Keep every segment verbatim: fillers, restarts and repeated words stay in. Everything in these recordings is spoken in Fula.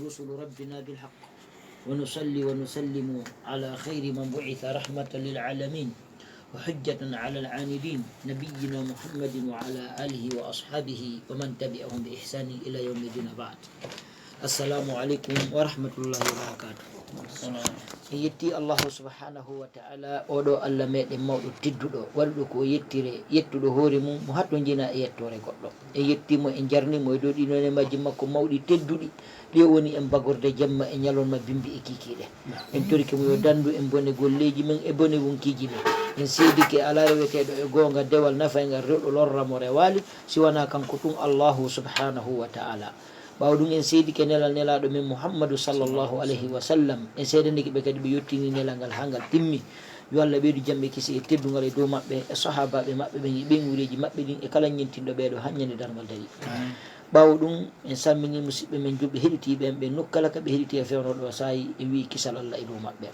رسل ربنا بالحق، ونصلي ونسلم على خير من بعث رحمة للعالمين وحجة على العاندين، نبينا محمد وعلى آله وأصحابه ومن تبعهم بإحسان إلى يوم الدين، بعد. السلام عليكم ورحمة الله وبركاته. En yetti Allahu subhanahu wa ta'ala, oɗo Allah meɗen mawɗo tedduɗo, waɗuɗo ko o yettire, yettuɗo hoore mum, mo hatonjina e yettoore goɗɗo. En yetti mo, en jarni mo e dow ɗi none majji makko mawɗi tedduɗi, ɗi o woni en bagorde jemma e ñalorma, bimbi e kiikiiɗe. En torike mo yo dandu en bone golleeji men e bone wonkiiji men. En seedike alaa reweteeɗo e goonga dewal nafayngal, rewɗo lorra mo rewaali, si wanaa kanko tun Allahu subhanahu wa ta'ala. Ɓaawo ɗum, en seedike nelal nelaaɗo men Muhammadu sallallahu alayhi wa sallam. En seedanike ɓe kadi ɓe yettini nelal ngal haa ngal timmi. Yo Allah ɓeydu jam e kisi e teddungal e dow maɓɓe, e sahaabaaɓe maɓɓe ɓen, e ɓeynguureeji maɓɓe ɗin, e kala ñentinɗo ɓeeɗo haa ñande darngal dari. Ɓaawo ɗum, en salmini musiɓɓe men julɓe heɗitiiɓe en ɓe nokku kala ka ɓe heɗiti e fewndo ɗo saa'i, e wi'i kisal Allah e dow maɓɓe.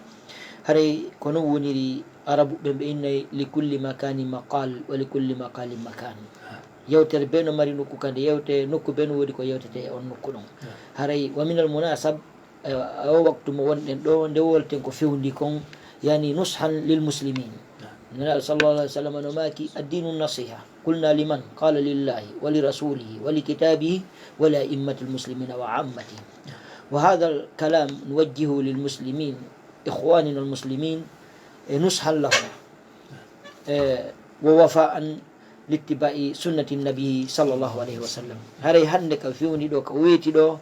Haray ko non woniri Arabuɓe ɓe innay: "Li kulli makani maqal, wa li kulli maqalin makan." Yewtere bee no mari nokku ka nde yewte, nokku bee no woodi ko yewtete e on nokku ɗon. Haray wa minal munasab, e o waktu mo wonɗen ɗo, nde wolten ko fewndi kon, yani nushan lil muslimin. Nelaaɗo sallallahu alayhi wa sallam no maaki: "Ad-dinu nasiha." Qulna: "Liman?" Qala: "Lillahi wa li rasulihi wa li kitabihi wa li a'immatil muslimina wa ammatihim." Wa hadha al kalam nuwajjihu lil muslimin, ikhwanina al muslimin, e nushan lahum, e wa wafaan littiba'i sunnati nabi sallallahu alayhi wa sallam. Haray hannde ka fewndi ɗo, ka weeti ɗo,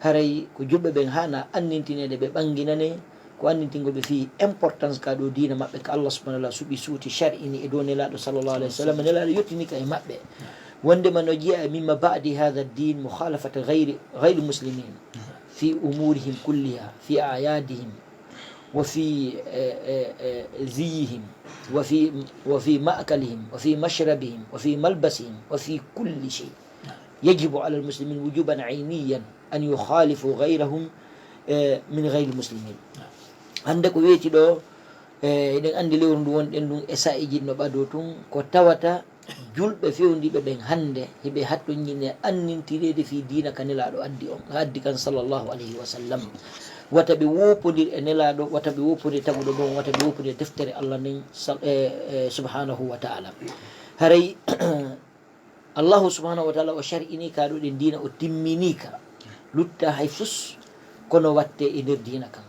haray ko julɓe ɓen haana annintineede, ɓe ɓanginane ko annintingol ɓe fii importance ka ɗo diina maɓɓe ka Allah subhanahu wa ta'ala suɓi, suuti, shar'ini e dow Nelaaɗo sallallahu alayhi wa sallam. Nelaaɗo yettini ka e maɓɓe. Wondema no jeyaa e mimma ba'di hadha ad-din mukhalafata ghayri, ghayri muslimin fi umurihim kulliha, fi a'yadihim, وفي، آه، آه، آه، زيهم، وفي، وفي مأكلهم، وفي مشربهم، وفي ملبسهم، وفي كل شيء. يجب على المسلمين وجوبا عينيا أن يخالفوا غيرهم، آه، من غير المسلمين. Hannde ko weeti ɗo, eh, eɗen anndi lewru ndu wonɗen ndun e saa'iiji no ɓadoo tun, ko tawata julɓe fewndiiɓe ɓen hannde, hiɓe hattonjini e annintireede fii diina ka Nelaaɗo addi on, addi kan sallallahu alayhi wa sallam. Wata ɓe woopondir e Nelaaɗo, wata ɓe woopondir taguɗo ɓe on, wata ɓe woopondir e deftere Allah nden sal-, e, e, subhanahu wa ta'ala. Haray Allahu subhanahu wa ta'ala o shar'ini ka ɗo ɗen diina, o timmini ka. Lutta hay fus kono watte e nder diina kan.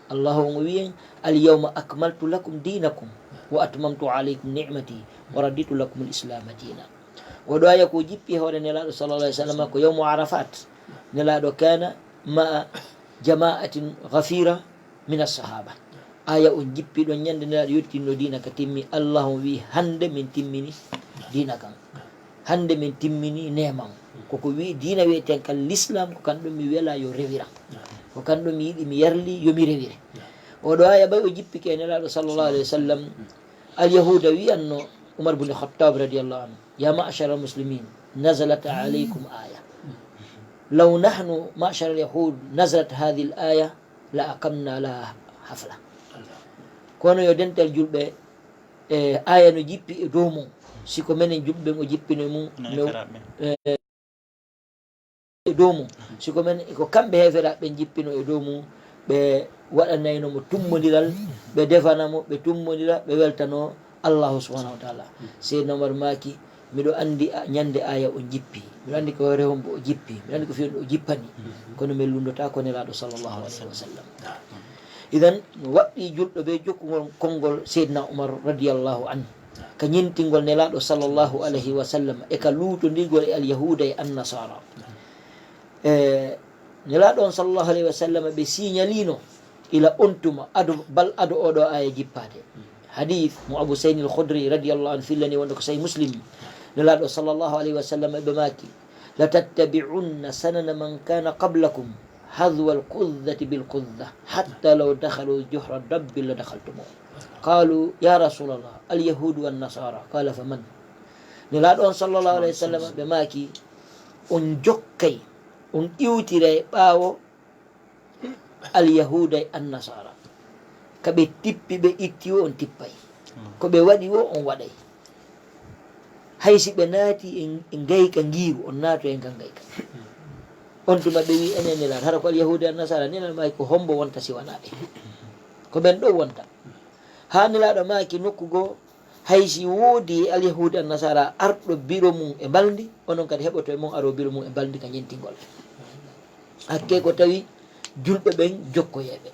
Allahu on o wi'en: "Al yawma akmaltu lakum dinakum wa atmamtu alaykum ni'mati wa raditu lakum al islama dina." O ɗo aya ko jippi e hoore Nelaaɗo sallallahu alayhi wa sallam ko yawmu Arafat. Nelaaɗo kana ma'a jama'atin ghafira min as-sahaba. Aya on jippi ɗon ñande Nelaaɗo yottinno diina ka timmi. Allah on wi'i: "Hannde min timmini diina kan. Hannde min timmini neema on." Ko ko wi'i diina wi'eten kan Lislaam, ko kan ɗon mi wela yo rewira. Ko kan ɗon mi yiɗi mi yarli yo mi rewire. O ɗo aya ɓay o jippike e Nelaaɗo sallallahu alayhi wa sallam. Al Yahuuda wi'anno Umar bun Khattab radiyallahu anhu: "Ya ma'shara al muslimin, nazalat alaykum aya. Law nahnu ma'shara al yahud nazalat hadhihi al aya la aqamna laha hafla." Kono yo dental julɓe, e aya no jippi e dow mum, si ko menen julɓe ɓen o jippino e mum, no, no, e dow mum, si ko men, ko kamɓe heeferaaɓe ɓen jippino e dow mum, ɓe waɗanayno mo tummondiral, ɓe defana mo, ɓe tummondira, ɓe weltano Allahu subhanahu wa ta'ala. Seydina Umar maaki: "Miɗo anndi a-, ñande aya on jippi, miɗo anndi ko hoore hombo o jippi, miɗo anndi ko fewndo o jippani, kono min lunndotaako Nelaaɗo sallallahu alayhi wa sallam." Idan, no waɗɗii julɗo bee jokkugol konngol Seydina Umar radiyallahu anhu ka ñentingol Nelaaɗo sallallahu alayhi wa sallam e ka luutondirgol e Alyahuuda e Annasaara. E, Nelaaɗo on sallallahu alayhi wa sallam ɓe siñaliino ila on tuma ado, bal ado oɗo aya jippaade. Hadiis mo Abu Sayyidin al-Khudri radiyallahu anhu fillani wonde ko Sahih Muslim. Nelaaɗo sallallahu alayhi wa sallam ɓe maaki: "Latattabi'unna sanana man kana qablakum hadwa al-qudzati bil qudza, hatta law dakhalu juhra dabbin la dakhaltumuh." Qalu: "Ya Rasulallah, al-yahudu wan-nasara." Qala: "Faman?" Nelaaɗo on sallallahu alayhi wa sallam ɓe maaki: "On jokkay, on iwtiray ɓaawo Alyahuuda e Annasaara. Ka ɓe tippi, ɓe itti o, on tippay. Ko ɓe waɗi o, on waɗay. Hay si ɓe naati e, e ngayka ngiiru, on naatoy e ngan ngayka." On tuma ɓe wi enen Nelaaɗo, hara ko Alyahuuda e Annasaara, Nelaaɗo maaki ko hombo wonta si wanaa ɓe? Ko ɓen ɗoo wonta. Haa Nelaaɗo maaki nokku goo, hay si woodi e Alyahuuda e Annasaara arɗo biro mum e mbalndi, onon kadi heɓoto e mon aroo biro mum e mbalndi ka ñentingol. Hakkee ko tawi julɓe ɓen jokkoyee ɓe.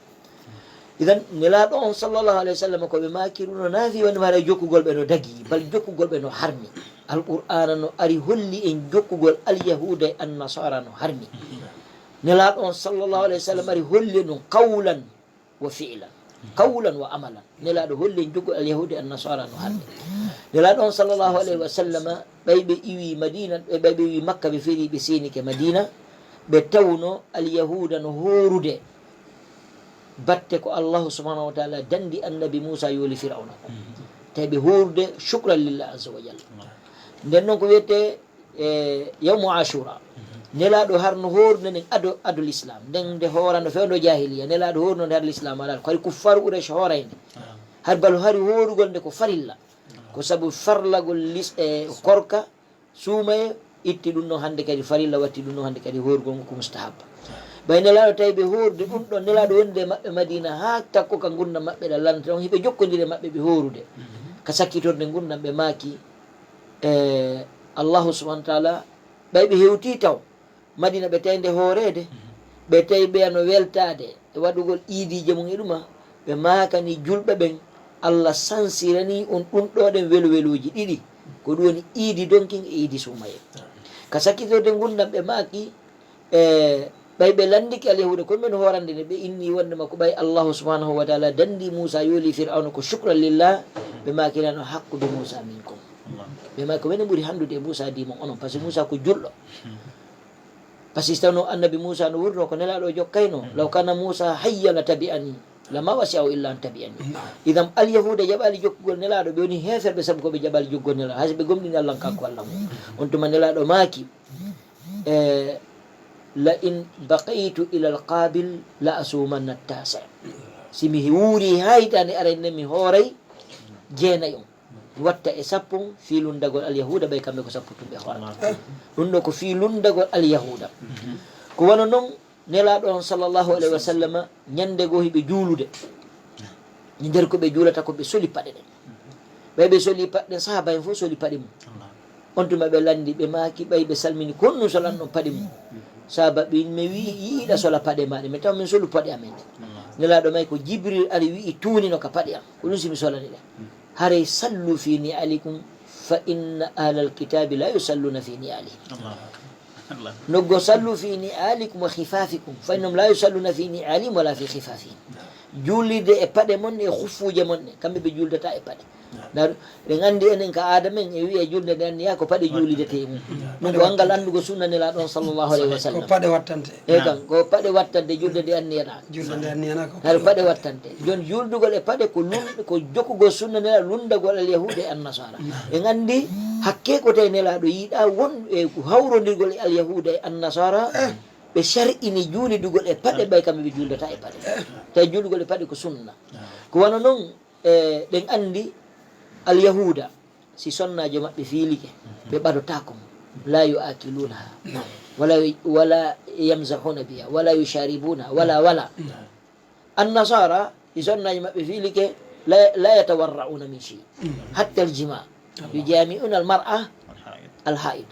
Idan, Nelaaɗo on sallallahu alayhi wa sallam ko ɓe maaki ɗum no naafi wonde ma haray jokkugol ɓe no dagii, bal jokkugol ɓe no harmi. Alqur'aana no ari holli en jokkugol Alyahuuda e Annasaara no harmi. Nelaaɗo on sallallahu alayhi wa sallam ari holli en ɗum qawlan wa fi'lan, qawlan wa amalan. Nelaaɗo holli en jokkugol Alyahuuda e Annasaara no harmi. Nelaaɗo on sallallahu alayhi wa sallam ɓay ɓe iwi Madiina, ɓe, ɓay ɓe iwi Makka, ɓe ferii, ɓe seenike Madiina, ɓe tawno Alyahuuda no hoorude batte ko Allahu subhanahu wa taala dandi Annabi Muusa yooli Firawna ko. Tawi ɓe hoorude shukran lillah azza wa jalla. Nden noon ko wiyetee, e, yawmu Ashura. Nelaaɗo har no hoorude nden ado, ado l'islam. Nden nde hoorano fewndo jahiliya. Nelaaɗo hooruno nde har l'islam alaa. Ko hari kuffaaru Quraysh hooray nde. Har bal hari hoorugol nde ko farilla. Ko sabu farlagol lis-, e, korka, suumaye, itti ɗum ɗon hannde kadi farilla, watti ɗum ɗon hannde kadi hoorugol ngu ko mustahabba. Ɓay Nelaaɗo tawi ɓe hoorude ɗum ɗon, Nelaaɗo wonde e maɓɓe Madiina haa takko ka ngurndan maɓɓe ɗan lannata on, hiɓe jokkondiri e maɓɓe ɓe hoorude. Ka sakkitorde ngurndan ɓe maaki, e, Allahu subhanahu wa taala, ɓay ɓe hewtii taw, Madiina ɓe tawi nde hooreede, ɓe tawi ɓeya no weltaade e waɗugol iidiije mum e ɗuma, ɓe maakani julɓe ɓen, Allah sansiranii on ɗum ɗoo ɗen welowelooji ɗiɗi, ko ɗum woni iidi donkin e iidi suumayee. Ka sakkitorde ngurndan ɓe maaki, e, ɓay ɓe lanndike Alyahuuda, ko men hoorande nde ɓe inni wonde ma ko ɓay Allahu subhanahu wa taala dandi Muusa yooli Firawna ko shukran lillah, ɓe maaki nano hakkude Muusa minkum. Ɓe maaki ko menen ɓuri hanndude e Muusa dii mon onon, par ce que Muusa ko julɗo. Par ce que si tawno Annabi Muusa no wurno ko Nelaaɗo o jokkayno, "Law kana Muusa hayyan la tabi'ani, lama wasi'ahu illa an tabi'ani." Idan Alyahuuda jaɓaali jokkugol Nelaaɗo, ɓe woni heeferɓe sabu ko ɓe jaɓaali jokkugol Nelaaɗo, hay so ɓe gomɗini Allah kanko Allah mum. On tuma Nelaaɗo maaki, e, "La in baqaytu ila al-qabil la asumanna at-tasi'." Si mi wuuri haa hitaande arande nden mi hooray jeenayi on. Watta e sappo on fii lunndagol Alyahuuda, ɓay kamɓe ko sappo tun ɓe hoorata. Ɗum ɗoo ko fii lunndagol Alyahuuda. Ko wano non Nelaaɗo on sallallahu alayhi wa sallam, ñannde goo hiɓe juulude. E nder ko ɓe juulata ko ɓe soli paɗe ɗen. Ɓay ɓe soli paɗe ɗen, sahaaba en fof soli paɗe mum. On tuma ɓe lanndi, ɓe maaki, ɓay ɓe salmini, "Ko honɗum solanɗon paɗe mum?" Sahaaba ɓe, "Mi wi-, yiɗa sola paɗe maa ɗe, mi taw min solu paɗe amen ɗe." Nelaaɗo may ko Jibril ari wi'i, "Tuunino ka paɗe am, ko ɗum si mi solani ɗe." Haray sallu fi ni'alikum fa inna ahlal kitabi la yusalluna fi ni'alihim. Allahu akbar. Allahu akbar. Noggo sallu fi ni'alikum wa khifafikum fa innahum la yusalluna fi ni'alihim wala fi khifafihim. Juulirde e paɗe mon e khuffuuje mon ɗe, kamɓe ɓe juuldata e paɗe. Ndaa ɗum, eɗen anndi enen ka aada men, e wi'e julde nde anniya ko paɗe juulidete e mum. Ɗum ko anngal anndugo sunna Nelaaɗo on sallallahu alayhi wa sallam. Ko paɗe wattante. E kan, ko paɗe wattante julde nde anniyata. Julde nde anniyana ko. Haɗa paɗe wattante. Jon juuldugol e paɗe ko lun-, ko jokkugol sunna Nelaaɗo, lunndagol Alyahuuda e Annasaara. En anndi hakkee ko tawi Nelaaɗo yiɗa won e ko hawrondirgol e Alyahuuda e Annasaara, ɓe shar'ini juulidugol e paɗe, ɓay kamɓe ɓe juuldata e paɗe. Tawi juulugol e paɗe ko sunna. Ko wano non, e, ɗen anndi Alyahuuda, si sonnaajo maɓɓe fiilike, ɓe ɓadotaako mo. La yu'akilunaha. Wala, wala yamzahuna biha. Wala yusharibuna. Wala, wala. Annasaara, si sonnaajo maɓɓe fiilike, la, la yatawarra'una min shay. Hatta al-jima'. Yujami'una al-mar'a al-ha'id.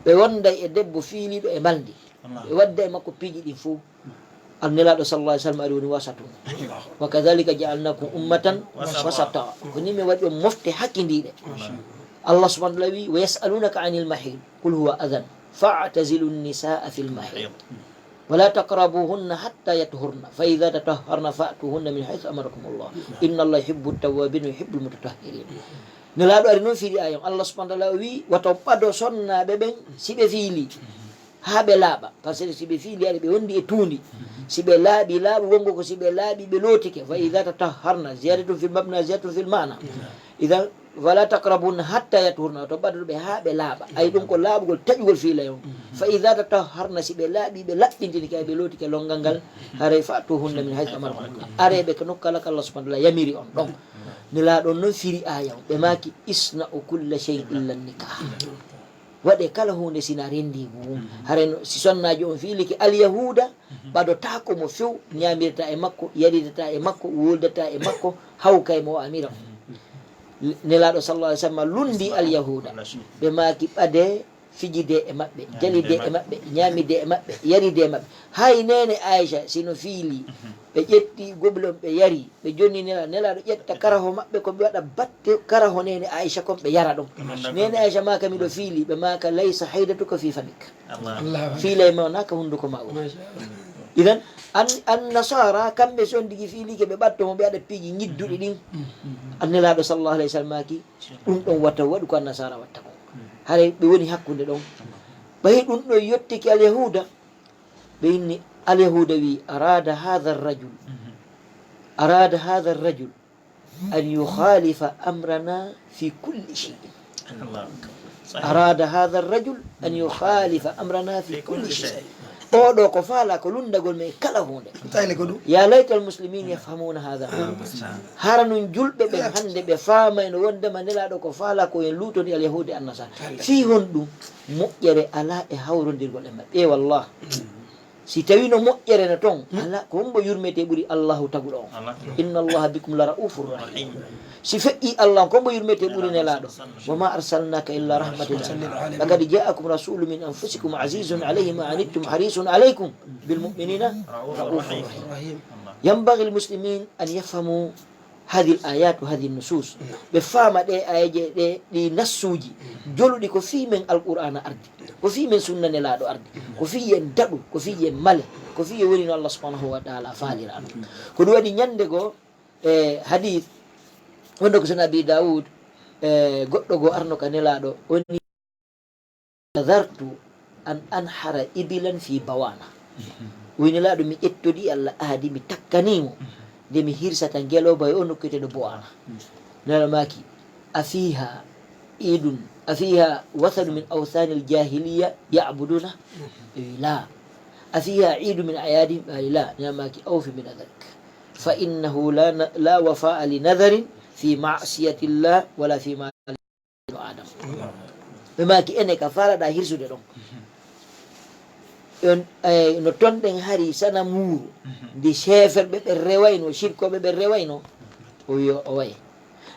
Ɓe wonday e debbo fiiliiɗo e mbalndi. Ɓe wadda e makko piiji ɗin fof. An Nelaaɗo sallallahu alaihi wasallam ari woni wasatun. Wa kadhalika ja'alnakum ummatan wasata. Ko ni mi waɗi on mofte hakkindiiɗe. Allah subhanahu wa ta'ala wi, "Wa yas'alunaka anil mahid. Qul huwa adhan. Fa'tazilu an-nisaa fil mahid. Wa la taqrabuhunna hatta yathurna. Fa idha tatahharna fa'tuhunna min haythu amarakumullah. Inna Allah yuhibbu at-tawwabin wa yuhibbu al-mutatahhirin." Nelaaɗo ari noon firi aaya on. Allah subhanahu wa ta'ala o wi, "Wato ɓado sonnaaɓe ɓen si ɓe fiili." Haa ɓe laaɓa. Par ce que si ɓe fiili ari ɓe wondi e tuundi. Si ɓe laaɓi, laaɓugol ngol ko si ɓe laaɓi, ɓe lootike. Fa idha tatahharna, ziyadatun fil mabna, ziyadatun fil ma'na. Idha, fala taqrabunna hatta yathurna, to ɓadoto ɓe haa ɓe laaɓa. Ay ɗum ko laaɓugol, taƴugol fiila on. Fa idha tatahharna, si ɓe laaɓi, ɓe laɓɓintini kay, ɓe lootike lonngal ngal. Haray fa'tuhunna min haythu amarakumullah. Areeɓe ko nokku kala ka Allah subhanahu wa ta'ala yamiri on ɗon. Nelaaɗo on noon firi aaya on. Ɓe maaki, "Isna'u kulla shay'in illa nikah." Waɗe kala huunde sina renndi ngu. Mhm. Hare no, si sonnaajo on fiilike Alyahuuda, mhm, ɓadotaako mo few, ñaamidataa e makko, yaridataa e makko, wuldataa e makko, hawka e mo o amira. Mhm. Nelaaɗo sallallahu alaihi wasallam lunndii Alyahuuda. Ɓe maaki ɓade fijidee e maɓɓe, jalidee e maɓɓe, ñaamidee e maɓɓe, yaridee e maɓɓe. Hay neene Aysa, si no fiili, mhm, ɓe ƴetti goblon ɓe yari, ɓe jonni Nela-, Nelaaɗo ƴetta karaho maɓɓe, ko ɓe waɗa batte karaho neene Aysa kon, ɓe yara ɗon. Neene Aysa maaka, miɗo fiili, ɓe maaka, "Laysa haydatuka fi famik." Allah. Fiilay ma wonaa ka hunduko ma o. Masha Allah. Idan, an, an Nasaara, kamɓe si on tigi fiilike, ɓe ɓatto mo, ɓe waɗa piiji ñidduɗi ɗin. Mm, mm, mm. An Nelaaɗo sallallahu alaihi wasallam maaki, ɗum ɗon wata waɗu ko an Nasaara watta kon. Mm. Haray ɓe woni hakkunde ɗon. Ɓay ɗum ɗon yottiki Alyahuuda, ɓe inni Alyahuuda wi, "Arada hadha ar-rajul, mhm, arada hadha ar-rajul an yukhalifa amrana fi kulli shay'in." Allahu akbar. Sahih. "Arada hadha ar-rajul an yukhalifa amrana fi kulli shay." Oɗo ko faala ko lunndagol men e kala huunde. Tayle ko ɗum. Ya layta al-muslimin yafhamuna hadha. Ah, masha Allah. Hara nun julɓe ɓen hannde ɓe faamayno wondema Nelaaɗo ko faala ko en luutoni Alyahuuda e Annasaara. Tayle. Fii honɗum? Moƴƴere alaa e hawrondirgol e maɓɓe. E wallah. Mm. Si tawino moƴƴere no ton, hmm, ala, ko hombo yurmetee ɓuri Allahu taguɗo on? Ala. "Inna Allaha bikum la ra'ufur rahim." Rahim. Si feƴƴii Allah, ko hombo yurmetee ɓuri Nelaaɗo? "Wa ma arsalnaka illa rahmatan lil alamin. Laqad ja'akum rasulun min anfusikum azizun alayhi ma anittum harisun alaykum bil mu'minina ra'ufur rahim." Rahim. Yanbaghi lil muslimin an yafhamu hadhihi al-ayat wa hadhihi an-nusus. Naam. Ɓe faama ɗe aayeeje, ɗe, ɗi nassuuji, naam, joluɗi ko fii men Alqur'aana ardi, naam, ko fii men sunna Nelaaɗo ardi, naam, ko fii en daɗu, ko fii en male, ko fii en woni no Allah subhanahu wa ta'ala faalira ɗum. Naam. Ko ɗum waɗi ñannde goo, e hadiis wonɗo ko Sunan Abi Dawud, e goɗɗo goo arno ka Nelaaɗo, woni Nadartu an anhara ibilan fi Bawana. Mhm. O wi Nelaaɗo, mi ƴettodii Allah ahadi, mi takkanii mo, mhm, nde mi hirsata ngelooba e o nokku wi'eteeɗo Bawana. Mhm. Nelaaɗo maaki, "Afiha idun, afiha wathanu min awthanil jahiliya ya'buduna?" Mhm. Ɓe wi, "La." "Afiha idu min ayadihim?" Ɓe wi, "La." Nelaaɗo maaki, "Awfi bi nadharik. Fa innahu la na-, la wafa'a li nadharin fi ma'siyatillah wala fi ma no Adama." Ɓe maaki, "Ene ka faalaɗaa hirsude ɗon?" On, eh, no ton ɗen hari sana muuru, ndi heeferɓe ɓe rewayno, sirkooɓe ɓe rewayno, o wi o waye.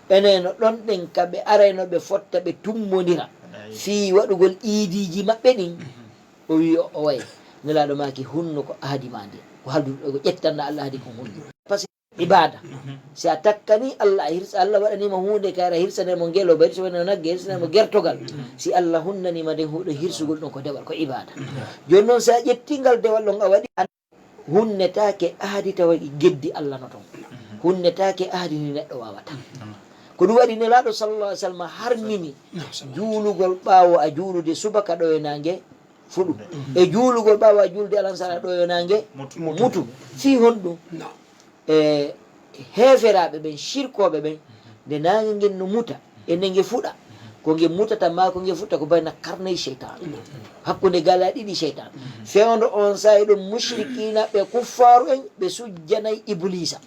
Ene no ɗon ɗen ka ɓe arayno ɓe fotta ɓe tummondira fii waɗugol iidiiji maɓɓe ɗin, o wi o waye. Nelaaɗo maaki, "Hunno ko ahadi ma ndi, ko haldu, ko ƴettanɗaa Allah ahadi kon hunno." Parce que ibaada. Mhm. Si a takkanii Allah, a hirsa, Allah waɗanii ma huunde, kay aɗa hirsanee mo ngelooba, hirsanee mo nagge, hirsanee mo gertogal. Mhm. Si Allah hunnanii ma nden huɗo hirsugol ɗon ko dewal, ko ibaada. Mhm. Jooni non, si a ƴettii ngal dewal ɗon a waɗi, a hunnetaake ahadi tawa geddi Allah no ton. Mhm. Hunnetaake ahadi ni neɗɗo waawata. Mhm. Ko ɗum waɗi Nelaaɗo sallallahu alaihi wasallam harmini juulugol ɓaawo a juulude subaka ɗo e naange fuɗu. Mhm. E juulugol ɓaawo a juulde alansara ɗo e naange mutu. Mutu. Fii honɗum? No. E heeferaaɓe ɓen, sirkooɓe ɓen, nde naange ngen no muta, e nde nge fuɗa, ko nge mutata maa ko nge fuɗta ko bayna karnay seytaan. Hakkunde gala ɗiɗi seytaan. Fewndo on saa'i ɗon, mushrikiina ɓe kuffaaru en, ɓe sujjanay Ibuliisa.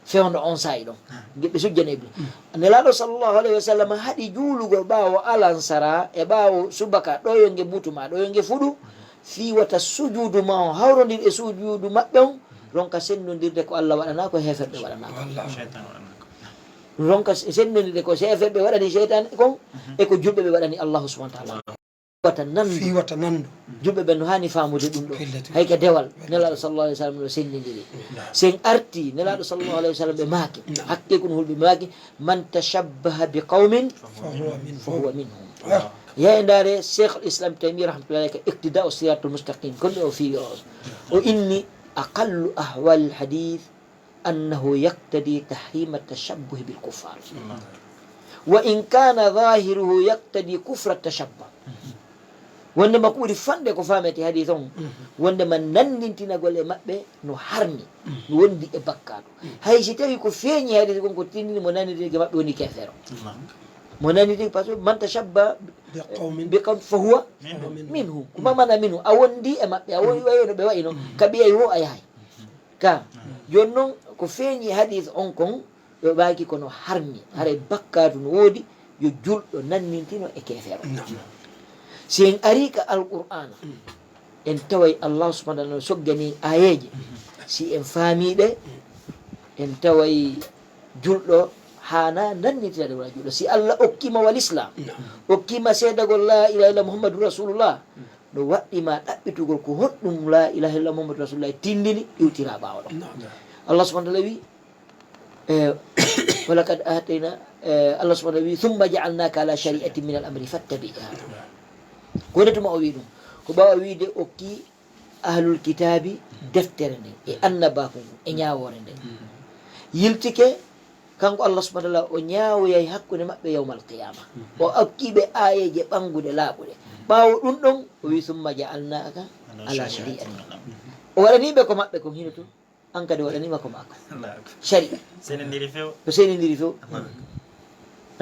Fewndo on saa'i ɗon, nge ɓe sujjanay Ibuliisa. Nelaaɗo sallallahu alayhi wa sallam haɗi juulugol ɓaawo alansara e ɓaawo subaka, ɗo yo nge mutu maa ɗo yo nge fuɗu, fii wata sujuudu maa on hawrondir e sujuudu maɓɓe on, ronka sennondirde ko Allah waɗanaa, ko heeferɓe waɗanaa kon. Wallahi. Seytaan waɗanaa kon. Ronka sennondirde ko heeferɓe waɗani seytaan kon, mhm, e ko julɓe ɓe waɗani Allahu subhanahu wa ta'ala. Wata nandu. Fii wata nandu. Julɓe ɓe no haani faamude ɗum ɗo. Fillati. Hay ka dewal, Nelaaɗo sallallahu alayhi wa sallam no senndindiri. Naam. Sen arti, Nelaaɗo sallallahu alayhi wa sallam ɓe maaki. Naam. Hakke kun hulɓe maaki, "Man tashabbaha bi qawmin fahuwa minhum." Fahuwa minhum. Ah. Yayi ndaare Cheikh al-Islam Taymiyyah rahmatullahi alayhi ka Iqtida'u Siratul Mustaqim. Kon o fii o, o inni, "Aqallu ahwal hadith annahu yaqtadi tahrima tashabbuh bil kuffar. Wa in kana zahiruhu yaqtadi kufra tashabbuh." Wonde ma ko ɓuri fanɗe ko faamete hadith on, wonde ma nanndintinagol e maɓɓe no harmi, no wondi e bakkaatu. Hay si tawi ko feeñi hadith kon ko tindini mo nanndintinagol e maɓɓe woni keefeero. Mo nanndinti, parce que man tashabba bi qawmin fahuwa minhum. Ko mamana minhu, a wondi e maɓɓe, a wondi wayi no ɓe wayi no, ka ɓiyay wo a yahay. Ka, jooni non, ko feeñi hadith on kon, ɓe ɓaaki kono harmi, haray bakkaatu no woodi, yo julɗo nannintino e keefeero. Naam. Si en arii ka Alqur'aana, en taway Allah subhanahu wa ta'ala no soggani en aayeeje. Si en faamii ɗe, en taway julɗo haana nannitira ɗe wala julɗo. Si Allah okkii ma wal Islam, okkii ma seedagol laa ilaaha illa Muhammadu Rasulullah, no waɗɗii ma ɗaɓɓitugol ko honɗum laa ilaaha illa Muhammadu Rasulullah tindini iwtira ɓaawo ɗon. Allah subhanahu wa ta'ala wi, Eh, walaqad aatayna, eh, Allah subhanahu wa ta'ala wi, "Thumma ja'alnaka ala shari'atin min al-amri fattabi'ha." Ko woni tuma o wi ɗum? Ko ɓaawo wiide okki ahlul kitaabi deftere nden, e annabaaku ngun, e ñaawoore nden. Yiltike, kanko Allah subhanahu wa ta'ala, o ñaawoyay hakkunde maɓɓe yawmal qiyama. O okki ɓe aayeeje ɓannguɗe laaɓuɗe. Ɓaawo ɗum ɗon, o wi, "Thumma ja'alnaka ala shari'atin." O waɗani ɓe ko maɓɓe kon hino tun. An kadi waɗaniima ko maako. Allahu akbar. Shari'a. Senindiri few. Ko senindiri few. Allahu akbar.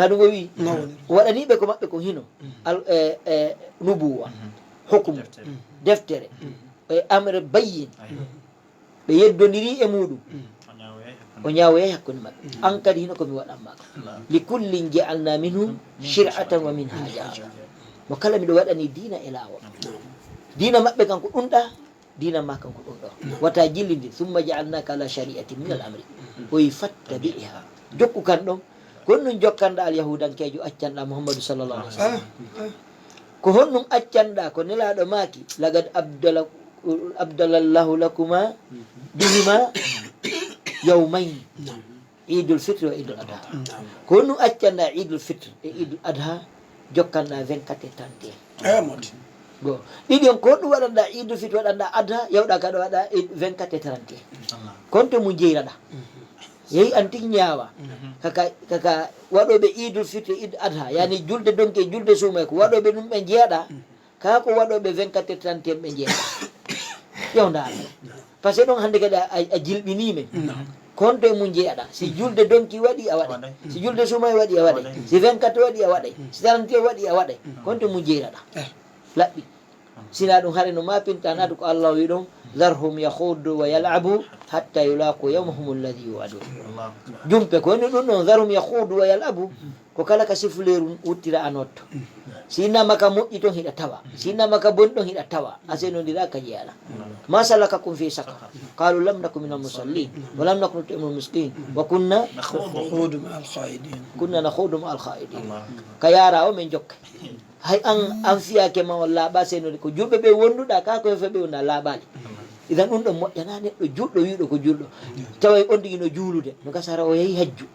Na ɗum o wi? No woni. O waɗanii ɓe ko maɓɓe ko hino. Al, e, e, nubuwa, hukumu, deftere, e, amre bayyin. Aywa. Ɓe yeddondiri e muɗum. O ñaawoyay hakkunde. O ñaawoyay hakkunde maɓɓe. An kadi hino ko mi waɗan maako. Allahu akbar. Likullin ja'alna minhum shir'atan wa minhaja. Mo kala miɗo waɗani diina e laawol. Diina maɓɓe kan ko ɗum ɗa, diina ma kanko ɗum ɗo. Wata jillindi, "Thumma ja'alnaka ala shari'atin min al-amri." O wi, "Fattabi'ha." Jokku kan ɗon. Ko honɗum jokkanɗa alyahudankeejo, accanɗa Muhammadu sallallahu alaihi wasallam? Ko honɗum accanɗa ko Nelaaɗo maaki, "Laqad abdala, abdalallahu lakuma bihima yawmayn." Iidul Fitri wa Iidul Adha. Naam. Ko honɗum accanɗa Iidul Fitri e Iidul Adha, jokkanɗa vingt-quatre et trente et un? Eh, modi. Go. Ɗiɗi on, ko honɗum waɗanɗa Iidul Fitri, waɗanɗa Adha, yawɗa kaɗo waɗa Iid vingt-quatre et trente et un? Allah. Konto mum jeyraɗa. Yehi an tigi ñaawa. Kaka, kaka waɗoɓe Iidul Fitri, Iid Adha, yani julde donki e julde suumay, ko waɗoɓe ɗum ɓe jeyaɗa. Kaa ko waɗooɓe vingt-quatre et trente et un ɓe njeeya. Yo ndaar. Parce que ɗon hannde kadi a, a, a jilɓinii men. Naam. Konto e mum njeyaɗa. Si julde donki waɗi, a waɗay. Waɗay. Si julde suumay waɗi, a waɗay. Waɗay. Si vingt-quatre waɗi, a waɗay. Si trente et un waɗi, a waɗay. Konto e mum jeyraɗa. Eh. Laɓɓi. Sinaa ɗum hare no maapinta naatu ko Allah wi ɗon, "Dharhum yakhudu wa yal'abu hatta yulaqu yawmahum alladhi yu'adun." Allahu akbar. Jumpe ko woni ɗum ɗon, "Dharhum yakhudu wa yal'abu." Ko kala ka sifuleeru wuttira a notto. Si innama ka moƴƴi ton hiɗa tawa. Si innama ka boni ɗon hiɗa tawa. A seenondira ka jeyaɗa. "Ma salakakum fi saqar?" Qalu, "Lam naku minal musallin. Wa lam naku nut'imul miskin. Wa kunna nakhudu ma'al kha'idin." Kunna nakhudu ma'al kha'idin. Ka yaara o men jokka. Hay an, an fiyaake ma on laaɓa seenondi. Ko julɓe ɓe wonduɗa, ka ko hefe ɓe wonda laaɓaali. Idan ɗum ɗon moƴƴana neɗɗo julɗo, wi'uɗo ko julɗo. Taway on tigi no juulude. No gasa hara o yehi hajju.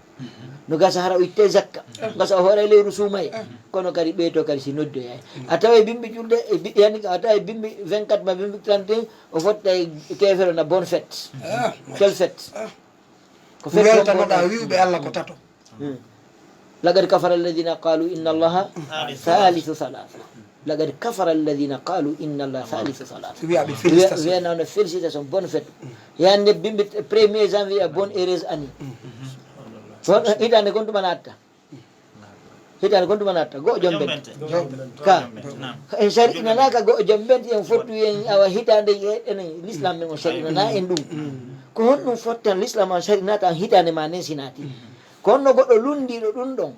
No gasa hara o ittay zakka. No gasa o hooray lewru suumaye. Kono kadi ɓeyto kadi si noddoyay. A taway bimbi julde, e bi-, yani a taway bimbi vingt-quatre ma bimbi trente et un, o fottay kefero na bonne fête. Ah, quelle fête? Ah. Ko fête weltanoɗa bonne. Wi'uɓe Allah ko tato. Hmm. Laqad kafara alladhina qalu inna Allaha thalithu thalatha. Laqad kafara alladhina qalu inna Allaha thalithu thalatha. Wi'aɓe félicitation. Wi'a, wi'a nawno félicitation, bonne fête. Yande bimbi premier janvier, bonne heureuse année. Bon, hitaande kon tuma natta. Hitaande kon tuma natta. Go jom bente. Jom bente. Ka. Jom bente, naam. En sari'inanaka go jom bente, en fottu en awa hitaande e, en, l'islam men o sari'inana en ɗum. Ko honɗum fottan l'islam o sari'inata hitaande ma nden sinati? Kono no goɗɗo lunndiiɗo ɗum ɗon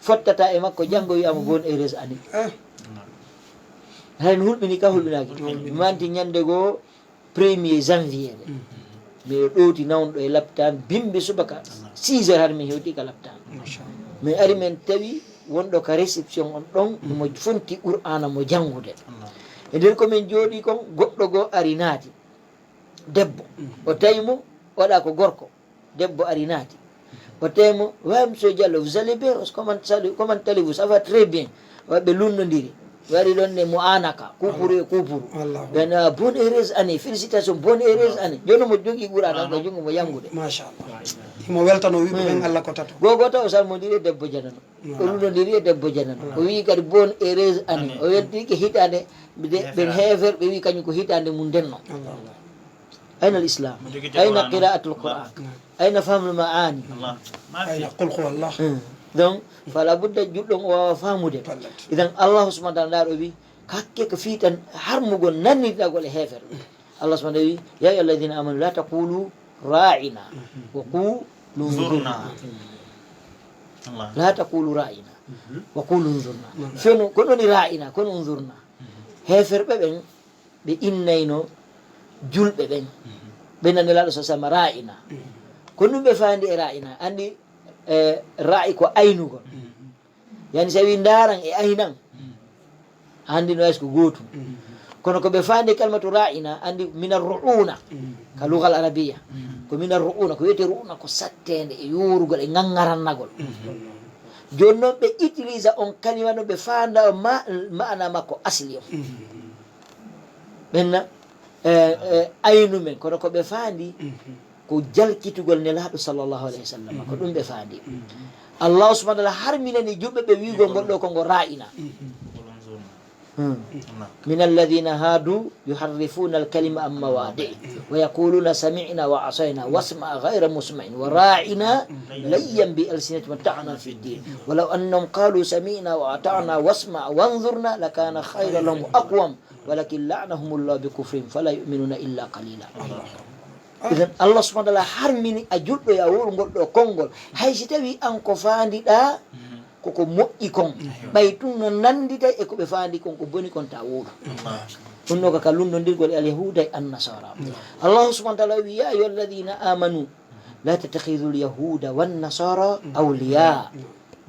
fottata e makko, janngo wi'ama bonne heureuse année. Ah. Hay no hulɓini ka hulɓinaaki. Hulɓini. Manti ñannde goo premier janvier nde. Miɗo ɗowti nawnɗo e laptaan, bimbi subaka six heures har mi hewti ka laptaan. Machallah. Mi ari men tawi wonɗo ka réception on ɗon, mo fonti Qur'aana mo janngude. E nder ko min jooɗii kon, goɗɗo goo ari naati. Debbo. O tawi mo, waɗa ko gorko. Debbo ari naati. O tawi mo, "Wa, monsieur Diallo, vous allez bien? Comment allez-, comment allez-vous? Ça va très bien." Wa ɓe lunnondiri. Ɓe ari ɗon ne mo anaka, kuupuru e kuupuru. Allahu. Ɓe na, "Bonne heureuse année, félicitations, bonne heureuse année." Jooni mo jogii Qur'aana ka junngo mo janngude. Machallah. Himo weltano wi'uɓe ɓen Allah ko tato. Gogo taw o salmondiri e debbo janano. O lunnondiri e debbo janano. O wi'i kadi, "Bonne heureuse année." O weltike hitaande, ɓe, ɓen heefer, ɓe wi'i kañum ko hitaande mum ndenno. Allahu. Ayna al-Islam? Ayna qira'atul Qur'an? Ayna fahmul ma'ani? Ayna qul huwallah? Hmm. Donc, fala budda julɗo on o waawa faamude. Idan, Allah subhanahu wa ta'ala ɗo wi, hakke ko fii tan harmugol nannitagol e heefer. Allah subhanahu wa ta'ala wi, "Ya ayyuha alladhina amanu la taqulu ra'ina wa qulu unzurna." Allah. "La taqulu ra'ina wa qulu unzurna." Fewno, ko ɗon woni ra'ina, kono unzurna. Heeferɓe ɓen, ɓe innayno julɓe ɓen. Ɓe nani Nelaaɗo sa sallam ra'ina. Ko ɗum ɓe faandi e ra'ina. Anndi, e, ra'i ko aynugol. Yani si a wi ndaaran e aynan, anndi no wayi ko gootum. Kono ko ɓe faandi kalmatu ra'ina, anndi mina ru'una, ka lugal arabiya. Ko mina ru'una, ko wiyetee ru'una ko satteende e yuurugol e ŋaŋŋarannagol. Jooni noon ɓe utilisa on kalima no ɓe faanda ma-, ma'ana makko asli on. Ɓenna, e, e, aynu men, kono ko ɓe faandi, ko jalkitugol Nelaaɗo sallallahu alayhi wa sallam, ko ɗum ɓe faandi. Allahu subhanahu wa ta'ala harminani julɓe ɓe wi'ugol ngol ɗoo ko ngo ra'ina. Hmm. من الذين هادوا يحرفون الكلم عن مواضعه ويقولون سمعنا وعصينا واسمع غير مسمع وراعنا ليا بألسنتهم وطعنا في الدين ولو أنهم قالوا سمعنا وأطعنا واسمع وانظرنا لكان خيرا لهم وأقوم ولكن لعنهم الله بكفرهم فلا يؤمنون إلا قليلا. Idan, Allah subhanahu wa ta'ala harmini a julɗo yo a wowlu ngol ɗoo konngol. Hay si tawii an ko faandiɗaa, ko ko moƴƴi kon. Ɓay tun no nannditay e ko ɓe faandi kon, ko boni kon ta wowlu. Ɗum no ka, ka lunndondirgol e Alyahuuda e Annasara. Allahu subhanahu wa ta'ala wi, يا أيها الذين آمنوا لا تتخذوا اليهود والنصارى أولياء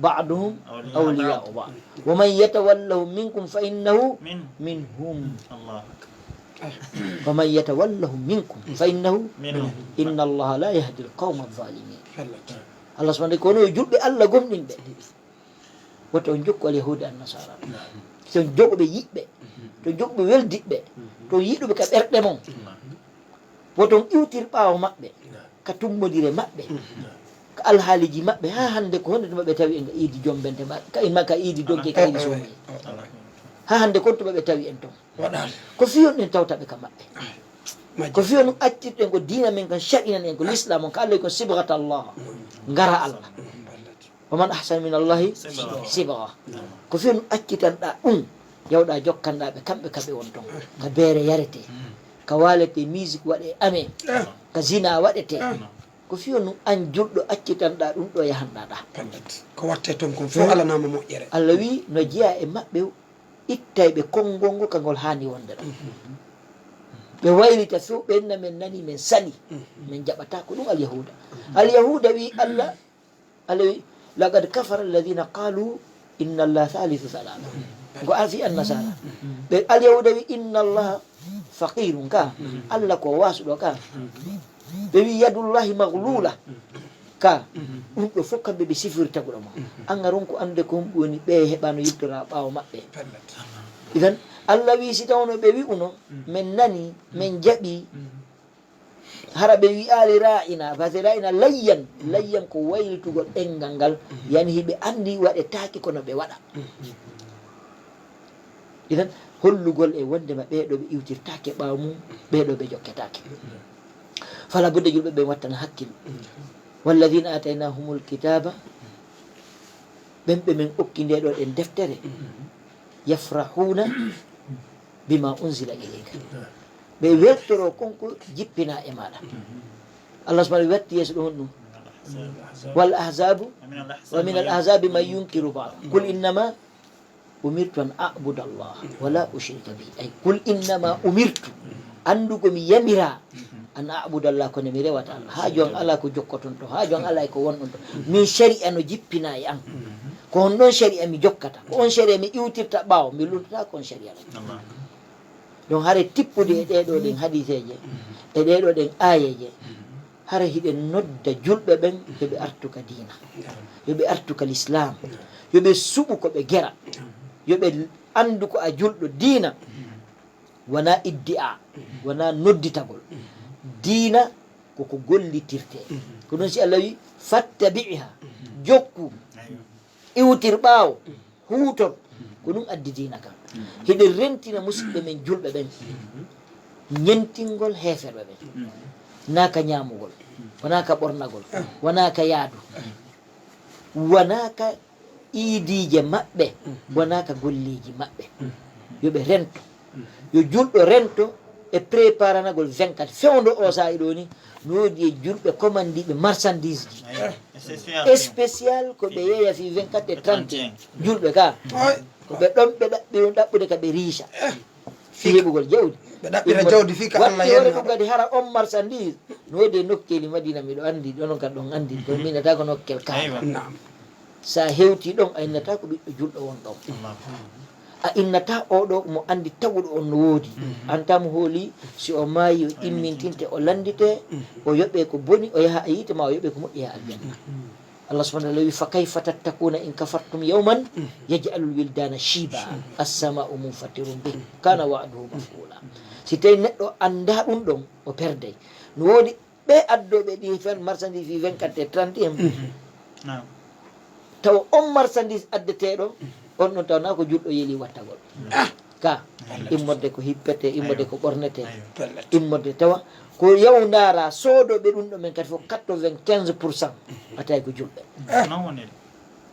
بعضهم أولياء بعض ومن يتولهم منكم فإنه منهم ومن يتولهم منكم فإنه إن الله لا يهدي القوم الظالمين. Allah subhanahu wa ta'ala, kono yo julɓe Allah gomɗinɓe, woto on jokku Alyahuuda Annasara. Si on joguɓe yiɗɓe, to joguɓe weldiɓɓe, to yiɗuɓe ka ɓerɗe mon, woto on iwtir ɓaawo maɓɓe ka tummodire maɓɓe, ka alhaaliji maɓɓe. Haa hannde ko honde tuma ɓe tawi en ka iidi jombente ma, ka, ma ka iidi dogge, ka iidi somi? Haa hannde kon tuma ɓe tawi en ton? Ko fiyon ɗen tawta ɓe ka maɓɓe. Ko fiyon ɗum actirɗen ko diina men kan, shar'ina en ko l'islam on, ka Allah ko sibghat Allah. Ngara Allah. ومن أحسن من الله صبغة. Ko fiyon ɗum accitanɗaa ɗum, yawɗaa jokkanɗaa ɓe kamɓe ka ɓe won ton. Ka beere yaretee, ka waaletee, musique waɗee amee, ka zina waɗetee. Ko fiyon ɗum an julɗo accitanɗaa ɗum ɗo yahanɗaa ɗaa. Ko wattee ton kon fof alanaama moƴƴere. Allah wi no jeyaa e maɓɓe ittayɓe konngol ngol ka ngol haani wonde ɗon. Ɓe waylita few, ɓe inna men nani, men sali, men jaɓataa ko ɗum Alyahuuda. Alyahuuda wi Allah, Allah wi, لقد كفر الذين قالوا إن الله ثالث ثلاثة. Ko afi Annasara. Ɓe Alyahuuda wi, إن الله فقير ka. Allah ko waasuɗo ka. Ɓe wi, يد الله مغلولة. Ka, ɗum ɗo fof kamɓe ɓe sifirta ko ɗo ma. An a ronku anndude ko honɗum woni ɓe heɓano yiltora ɓaawo maɓɓe. Idan, Allah wi si tawno ɓe wi'uno, men nani, men jaɓi, hara ɓe wi'aali ra'ina, parce que ra'ina layyan, layyan ko waylitugol ɗenngal ngal, yani hiɓe anndi waɗetaake kono ɓe waɗa. Idan, hollugol e wondema ɓee ɗoo ɓe iwtirtaake ɓaawo mum, ɓee ɗoo ɓe jokketaake. Fala budda julɓe ɓe wattana hakkil. والذين آتيناهم الكتاب, ɓen ɓe men okki nde ɗoo ɗen deftere, يفرحون بما أنزل إليك. Ɓe weltoro kon ko jippinaa e maaɗa. Allah subhanahu wa ta'ala watti yeeso ɗum honɗum? والأحزاب, ومن الأحزاب من ينكر بعضه. قل إنما أمرت أن أعبد الله ولا أشرك به. Ay, قل إنما أمرت. Anndu ko mi yamiraa, أن أعبد الله, kono mi rewata Allah. Haaju an alaa ko jokkoton to, haaju an alaa e ko wonɗon to. Min shari'a no jippinaa e an. Ko honɗon shari'a mi jokkata? Ko on shari'a mi iwtirta ɓaawo, mi luttata ko on shari'a ɗon. Ɗon hare tippude e ɗee ɗoo ɗen hadiiseeje, e ɗee ɗoo ɗen aayeeje, hara hiɗen nodda julɓe ɓen yo ɓe artu ka diina, yo ɓe artu ka lislaam, yo ɓe suɓu ko ɓe gera, yo ɓe anndu ko a julɗo diina, wanaa iddi'aa, wanaa nodditagol. Diina ko ko gollitirtee. Ko ɗum si Allah wi, فاتبعها, jokku, iwtir ɓaawo, huutor, ko ɗum addi diina kan. Hiɗen rentina musidɓe men julɓe ɓen ñentingol heeferɓe ɓen. Naa ka ñaamugol, wanaa ka ɓornagol, wanaa ka yaadu, wanaa ka iidiije maɓɓe, wanaa ka golleeji maɓɓe. Yo ɓe rento. Yo julɗo rento e préparanagol vingt-quatre. Fewndo o saa'i ɗoo ni, no woodi e julɓe commandiiɓe marchandise ji spécial ko ɓe yeeya fii vingt-quatre e trente et un. Julɓe ka, ko ɓe ɗon ɓe ɗaɓɓi, ɗaɓɓude ka ɓe riica. Fii heɓugol jawdi. Ɓe ɗaɓɓira jawdi fii ka Allah yeddinoo ɗum. Kadi hara on marchandise no woodi e nokkeeli Madina, miɗo anndi, onon kadi ɗon anndi, kono mi innata ko nokkel kaala. Naam. Sa hewtii ɗon, a innataa ko ɓiɗɗo julɗo won ɗon. A innataa oo ɗoo mo anndi taguɗo on no woodi. An tan mo hooli, si o maayi, o immintinte, o lanndite, o yoɓee ko boni, o yaha e yiite, maa o yoɓee ko moƴƴi, yaha aljanna. Allah subhanahu wa ta'ala wi, "Fa kayfa tattakuna in kafartum yawman yaj'alul wildana shiba, as-sama'u munfatirun bih, kana wa'duhu maf'ula." Si tawi neɗɗo annda ɗum ɗon, o perday. No woodi ɓe addooɓe ɗi fen marchandise fii vingt-quatre et trente et un. Naam. Tawa on marchandise addeteeɗo, on ɗon tawa na ko julɗo yeli wattagol. Ka, immorde ko hippete, immorde ko ɓornete, immorde tawa ko yaw ndaara soodooɓe ɗum ɗo men kadi fof quatre-vingt-quinze pour cent a tawi ko julɓe. Noon woni de.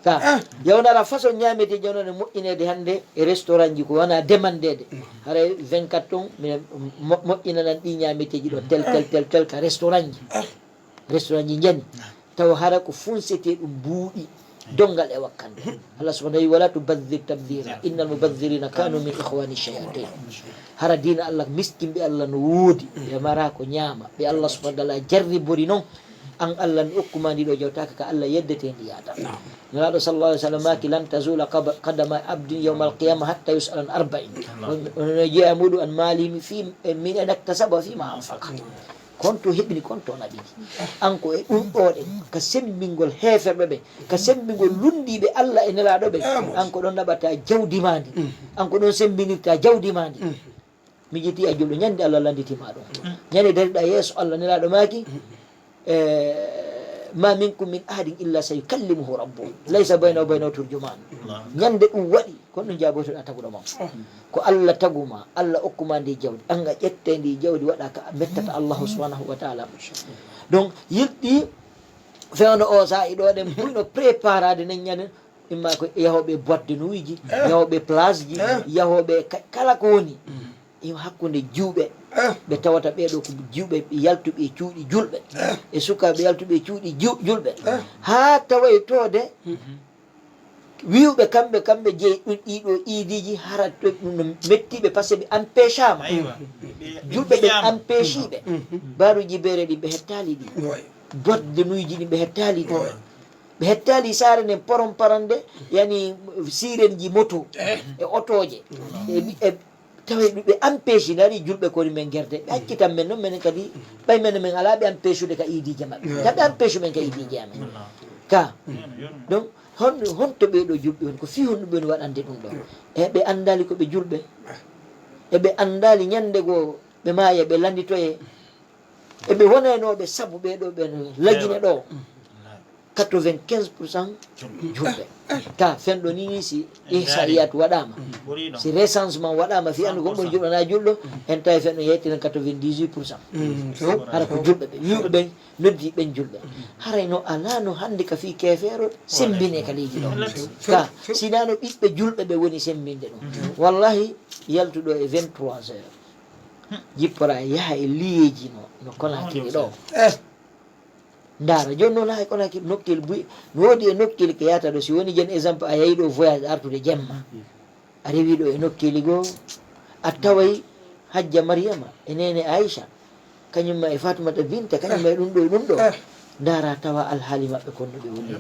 Ka, yaw ndaara façon ñaameteeji on e moƴƴineede hannde e restaurant ji ko wona demandeede. Haray vingt-quatre ton, minen mo-, moƴƴinanan ɗi ñaameteeji ɗo tel, tel, tel, tel ka restaurant ji. Restaurant ji njani. Tawa hara ko funsetee ɗum mbuuɗi. Dongal e wakkande. Allah subhanahu wa ta'ala, "Wala tubadhdhir tabdhira. Innal mubadhdhirina kanu min ikhwani shayatin." Hara diina Allah, miskinɓe Allah no woodi. Ɓe mara ko ñaama. Ɓe Allah subhanahu wa ta'ala jarribori noon. An Allah no okkuma ndi ɗo jawtaaka ka Allah yeddeteendi yaada. Naam. Nulaaɗo sallallahu alaihi wasallam maaki, "Lan tazula qab-, qadama abdin yawmal qiyamah hatta yus'ala an arba'in." Naam. On, on no jeyaa muɗum an maali mi fi, eh, min aina iktasaba fi ma anfaqa. Naam. Konto heɓini, konto naɓini. An ko e ɗum ɗo ɗen, ka sembingol heeferɓe ɓen, ka sembingol lunndiiɓe Allah e Nelaaɗo ɓen, an ko ɗon naɓata jawdi maa ndi. An ko ɗon sembinirta jawdi maa ndi. Miijiti a julɗo, ñande Allah lannditi ma ɗum. Ñande dariɗa yeeso Allah, Nelaaɗo maaki, eh, "Ma minkum min ahadin illa sayukallimuhu rabbuhu. Laysa baynahu wa baynahu turjuman." Ñande ɗum waɗi, kon ɗum jaabotoɗa taguɗo ma. Ko Allah taguma, Allah okkuma ndi jawdi. An a ƴette ndi jawdi waɗa ka mettata Allahu subhanahu wa ta'ala. Donc, yilti fewndo o saa'i ɗo ɗen buyno préparade nen ñande, imma ko yahooɓe boîte de nuit ji, yahooɓe place ji, yahooɓe ka-, kala ko woni. E hakkunde jiwɓe, ɓe tawata ɓee ɗoo ko jiwɓe, ɓe yaltuɓe e cuuɗi julɓe. E sukaaɓe yaltuɓe e cuuɗi jiw-, julɓe. Haa tawa e toode, wi'uɓe kamɓe, kamɓe jeyi ɗum ɗii ɗoo iidiiji, hara to ɗum no metti ɓe, par ce que ɓe empêchaama. Aywa. Ɓe, ɓe, ɓe Julɓe ɓe mbiyaama. Empêchii ɓe. Baaruuji beere ɗi ɓe hettaali ɗi. Boîte de nuit ji ɗi ɓe hettaali ɗi. Ɓe hettaali saare nden poron parande, yani sirenji moto e otooje. E, e Tawi ɓe empêche, nani julɓe koni men gerde. Ɓe accitan men noon, menen kadi, ɓay men, men alaa ɓe empêchude ka iidiije maɓɓe. Ka ɓe empêche men ka iidiije amen. Ka. Donc, hon, honto ɓee ɗoo julɓe woni? Ko fii honɗum ɓe woni waɗande ɗum ɗoo? E ɓe anndaali ko ɓe julɓe. E ɓe anndaali ñande goo ɓe maaya, ɓe lannditoyee. E ɓe wonaynooɓe sabu ɓee ɗoo ɓe lajine ɗoo. Quatre-vingt-quinze pour cent julɓe. Ka fenɗo ni, ni si ihsaiyat waɗaama, si recensement waɗaama, fii anndu ko ɗum julɗo na julɗo, en tawi fenɗo yettiren quatre-vingt-dix-huit pour cent. Hara ko julɓe ɓe, wi'uɓe ɓen, noddi ɓen julɓe. Haray no alaa no hannde ka fii keefeero semmbine ka leydi ɗo. Ka, sinaa no ɓiɓɓe julɓe ɓe woni semmbinde ɗum. Wallahi, yaltuɗo e vingt-trois heures, jippora yaha e liyeeji no, no Conakry ɗo. Ndaara, jooni noon hay kono hakkil nokkeeli buy, no woodi e nokkeeli ko yahata ɗo, si woni jon exemple a yahi ɗo voyage artude jemma, a rewi ɗo e nokkeeli goo, a taway Hajja Mariyama e Neene Aisha, kañum ma e Fatumata Binta, kañum ma e ɗum ɗo e ɗum ɗo. Ndaara tawa alhaali maɓɓe kon no ɓe woni.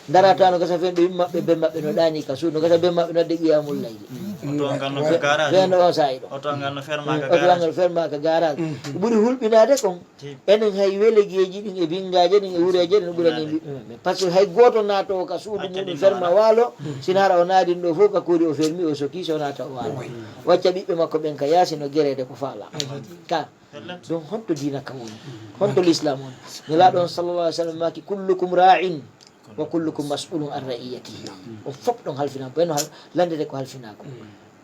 Ndaara tawa no gasa fen ɓe yumma maɓɓe, ben maɓɓe no ɗaani ka suudu, no gasa ben maɓɓe no adde qiyamul layli. Oto ngal no ka garage. Ɓe no on saa'i ɗo. Oto ngal no ferma ka garage. Oto ngal ferma ka garage. Ko ɓuri hulɓinaade kon. Enen hay welegeeji ɗin e binngaaje ɗin e wureeje ɗin ɓurani en ɓiɓɓe men. Par ce que hay gooto naatoowo ka suudu muuɗum ferma waalo, sina hara o naadin ɗo fof ka koodi o fermi, o soki, so naata o waalo. Wacca ɓiɓɓe makko ɓen ka yaasi no gereede ko faala. Ka. Donc honto diina ka woni? Honto l'islam woni? Nelaaɗo on sallallahu alaihi wa sallam maaki, "Kullukum ra'in wa kullukum mas'ulun an ra'iyatihi." On fof ɗon halfina, ɓen hal-, lanndete ko halfinaa ko.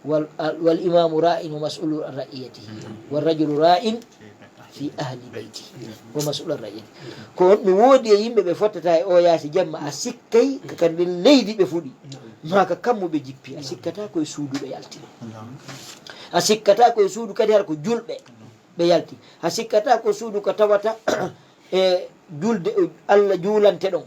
Wal, al, wal imamu ra'in wa mas'ulun an ra'iyatihi. Wal rajulu ra'in fi ahli bayti wa mas'ulun an ra'iyatihi. Ko no woodi e yimɓe ɓe fottata e o yaasi jemma, a sikkay ka, ka nder leydi ɓe fuɗi, maa ka kammu ɓe jippi, a sikkata ko e suudu ɓe yalti. A sikkata ko e suudu kadi hara ko julɓe ɓe yalti. A sikkata ko suudu ko tawata e julde, Allah juulante ɗon.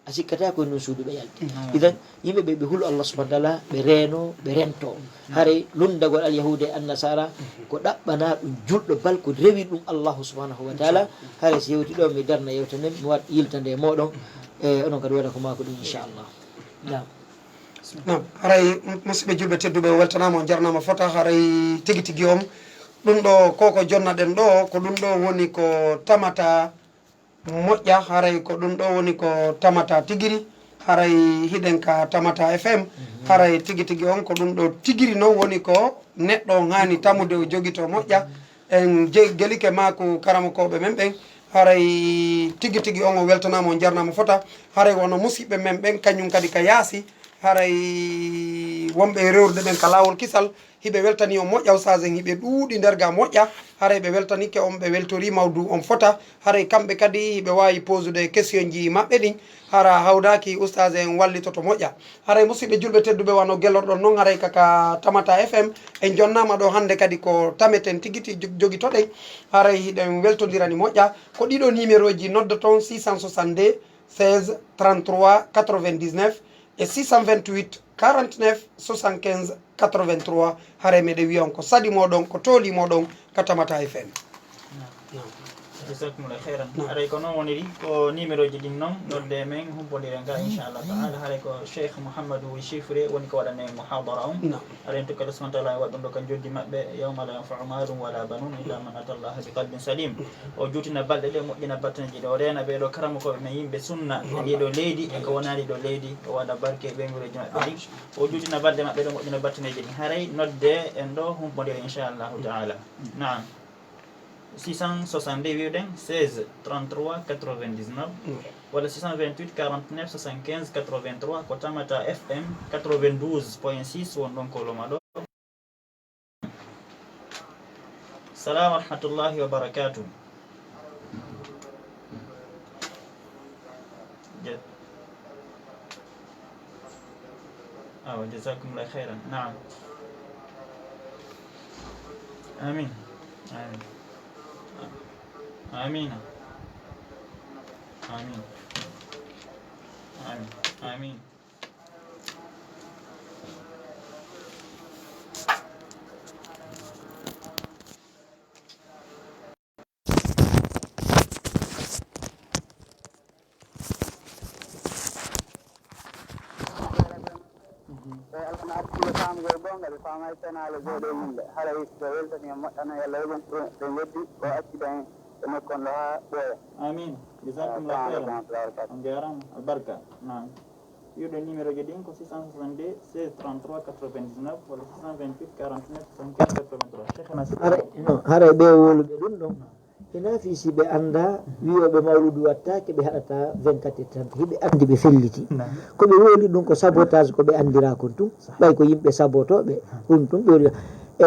A sikkata ko e ndun suudu ɓe yalti. Idan, yimɓe ɓe, ɓe hulu Allah subhanahu wa ta'ala, ɓe reeno, ɓe rento. Haray lunndagol alyahuuda e annasara, ko ɗaɓɓana ɗum julɗo bal ko rewi ɗum Allahu subhanahu wa ta'ala. Haray si yewti ɗo, mi darna yewta nden, mi waɗa yiltande e mooɗon. E onon kadi waɗa ko maako ɗum, inchallah. Naam. Naam, haray, musidɓe julɓe tedduɓe, on weltanaama, on jarnaama fota. Haray tigi tigi on, ɗum ɗo ko ko jonnaɗen ɗo, ko ɗum ɗo woni ko tamata moƴƴa. Haray ko ɗum ɗo woni ko tamata tigiri. Haray hiɗen ka tamata F M. Haray tigi tigi on, ko ɗum ɗo tigiri non woni ko neɗɗo on haani tamude, o jogito moƴƴa. En je-, gelike maaku karamokooɓe men ɓen. Haray tigi tigi on, o weltanaama, on jarnaama fota. Haray wono musiɓɓe men ɓen, kañum kadi ka yaasi. Haray wonɓe e rewrude ɓen ka laawol kisal, hiɓe weltani on moƴƴa, ustaas en hiɓe ɗuuɗi nder ga moƴƴa. Haray ɓe weltanike on, ɓe weltori mawdu on fota. Haray kamɓe kadi hiɓe waawi posude questionji maɓɓe ɗin. Hara hawdaaki ustaas en wallitoto moƴƴa. Haray musiɓɓe julɓe tedduɓe, wano gelorɗon non, haray ka, ka Tamata F M, en jonnaama ɗo hannde kadi ko tameten tigi tigi jog-, jogitoɗen. Haray hiɗen weltondirani moƴƴa. Ko ɗiɗo numéroji noddoton, six cent soixante-deux, seize, trente-trois, quatre-vingt-dix-neuf e six cent vingt-huit, quarante-neuf, soixante-quinze, quatre-vingt-trois. Haray meɗen wiya on ko saɗi moɗon, ko tooli moɗon ka Tamata F M. Naam. Jazakumullahu khairan. Naam. Haray ko non woniri, ko numéroji ɗin non, nodde men humpondire nga, inchallah ta'ala. Haray ko Cheikh Mouhamadou Chiffré woni ko waɗane muhadara on. Naam. Haray en tokka Allah subhanahu wa ta'ala waɗa ɗum ɗo ka joddi maɓɓe, yawma la yanfa'u malun wala banun illa man ata Allaha bi qalbin salim. O juutina balɗe ɗe, moƴƴina battanji ɗe, o reena ɓee ɗo karamokooɓe men, yimɓe sunna e ɗii ɗo leydi e ko wonaa ɗii ɗo leydi, o waɗa barke e ɓeynguureeji maɓɓe ɗin. O juutina balɗe maɓɓe ɗe, moƴƴina battanji ɗin. Haray nodde en ɗo humpondire, inchallahu ta'ala. Naam. Six cent soixante-deux wi'uɗen seize trente-trois quatre-vingt-dix-neuf, walla six cent vingt-huit quarante-neuf soixante-quinze quatre-vingt-trois, ko Tamata F M quatre-vingt-douze point six won ɗon ko loma ɗo. Salam wa rahmatullahi wa barakatuh. Ja-, awa, jazakumullahu khairan. Naam. Amin. Amin. Amin. Amin. Amin. Amin. Tawi Allah no addi ɓe faamugol goonga, ɓe faamaaki penaale jooɗo e yimɓe. Haray so weltanii en moƴƴa, yo Allah yoɓin ɓe, ɓe njeddi, o accidan en e nokku on ɗo haa ɓooya. Amin. Jazakumullahu khairan. Assalamu alaikum wa rahmatullahi wa barakatuh. On jaaraama. Albarka. Naam. Wi'uɗen numéroji ɗin ko six cent soixante-deux seize trente-trois quatre-vingt-dix-neuf walla six cent vingt-huit quarante-neuf soixante-quinze quatre-vingt-trois. Cheikhana, haray, no, haray ɓe wowluɓe ɗum ɗon. Hinaa fii si ɓe anndaa, wi'ooɓe mawludu wattaake, ɓe haɗata vingt-quatre heures trente. Hiɓe anndi ɓe felliti. Naam. Ko ɓe wowli ɗum ko sabotage, ko ɓe anndiraa kon tun. Ɓay ko yimɓe sabotooɓe, ɗum tun ɓe wowli. E,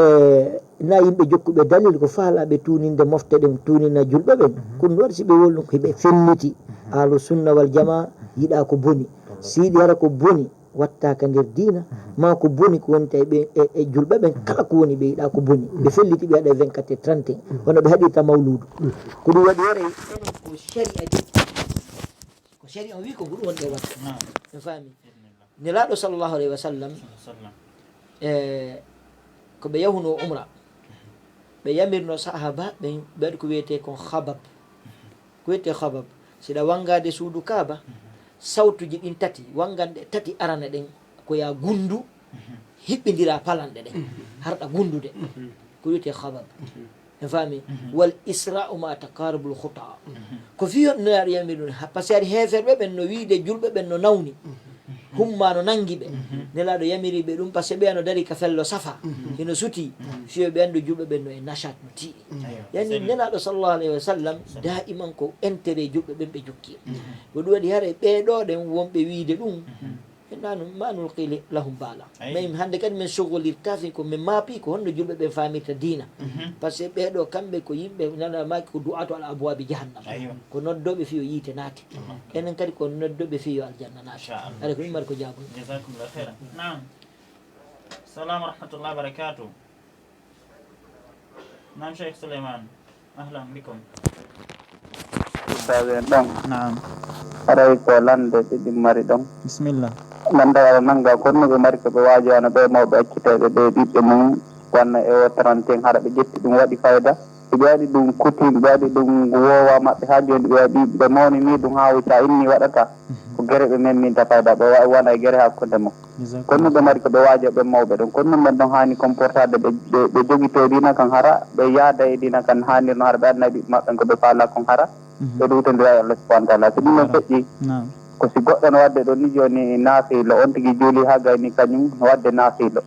na yimɓe jokkuɓe dalil, ko faalaaɓe tuuninde mofte ɗen, tuunina julɓe ɓen. Ko ɗum waɗi si ɓe wowli ɗum, hiɓe felliti. Ahlu sunna wal jamaa yiɗaa ko boni. Si yiɗi hara ko boni, wattaaka nder diina, maa ko boni ko wonta e ɓe, e, e julɓe ɓen, kala ko woni ɓe yiɗaa ko boni. Ɓe felliti ɓe haɗa e vingt-quatre heures trente, hono ɓe haɗirta mawluudu. Ko ɗum waɗi, haray enen ko shari'a jokki, ko shari'a on wi ko ɗum woni ɗe waɗa. Naam. On faami? Nelaaɗo sallallahu alayhi wa sallam, sallam. E, ko ɓe yahunoo umra, ɓe yamirno sahaba ɓen, ɓe waɗi ko wiyetee kon khabab. Ko wiyetee khabab, si ɗa wanngaade suudu Kaaba, sawtuji ɗin tati, wannganɗe tati arane ɗen, ko yaa gunndu, hiɓɓindiraa palanɗe ɗen, harɗa gunndude. Ko wiyetee khabab. En faami? Wal isra'u ma taqarubul khuta. Ko fii honɗun Nelaaɗo yamiri ɗum? Ha, parce que hari heeferɓe ɓen no wiide julɓe ɓen no nawni. Humma no nangi ɓe. Nelaaɗo yamiri ɓe ɗum, parce que ɓe no dari ka fello Safa. Hino suti. Fii yo ɓe anndu julɓe ɓen no e nashat, no tiiɗi. Aywa. Yani, Nelaaɗo sallallahu alayhi wa sallam, daiman ko intérêt julɓe ɓen ɓe jokki. Ko ɗum waɗi haray ɓee ɗoo ɗen wonɓe wiide ɗum. Nanu, ma nulqi li-, lahum bala. Ayi. Mais hannde kadi min sogolirta fi ko min maapi ko honno julɓe ɓen faamirta diina. Parce que ɓee ɗoo kamɓe ko yimɓe nana maaki ko du'atu al abwabi jahannam. Aywa. Ko noddooɓe fii yo yiite naate. Enen kadi ko noddooɓe fii yo aljanna naate. Inchallah. Haray ko ɗum mari ko jaabude. Jazakumullahu khairan. Naam. Salam wa rahmatullahi wa barakatuh. Naam, Cheikh Souleymane. Ahlan bikum. Ustaz en ɗon. Naam. Haray ko lande ɗiɗi mari ɗon. Bismillah. Lande aɗa nanga konnuɓe mari ko ɓe waajo ana ɓe mawɓe acciteɓe ɓe ɓiɓɓe mum wanna e o trente et un hara ɓe ƴetti ɗum waɗi fayda. Ɓe waɗi ɗum kutin ɓe waɗi ɗum wowa maɓɓe ha joni ɓe waɗi ɓe mawni ni ɗum ha wuca inni waɗata ko gere ɓe memminta fayda ɓe wa- wona e gere hakkunde mum. Konnuɓe mari ko ɓe waajo ɓe mawɓe ɗon konnuɓe ɓen ɗon hani comportade ɓe ɓe- ɓe jogito dina kan hara ɓe yaada e dina kan hanirno hara ɓe annabi maɓɓen ko ɓe faala kon hara. Ɓe ɗowtondira e Allah subhanahu wa taala so ɗum ɗon feƴƴi. Naam. Ko si goɗɗo no wadde ɗon ni joni naafilo on tigi juuli ha gayni kañum no wadde naafilo.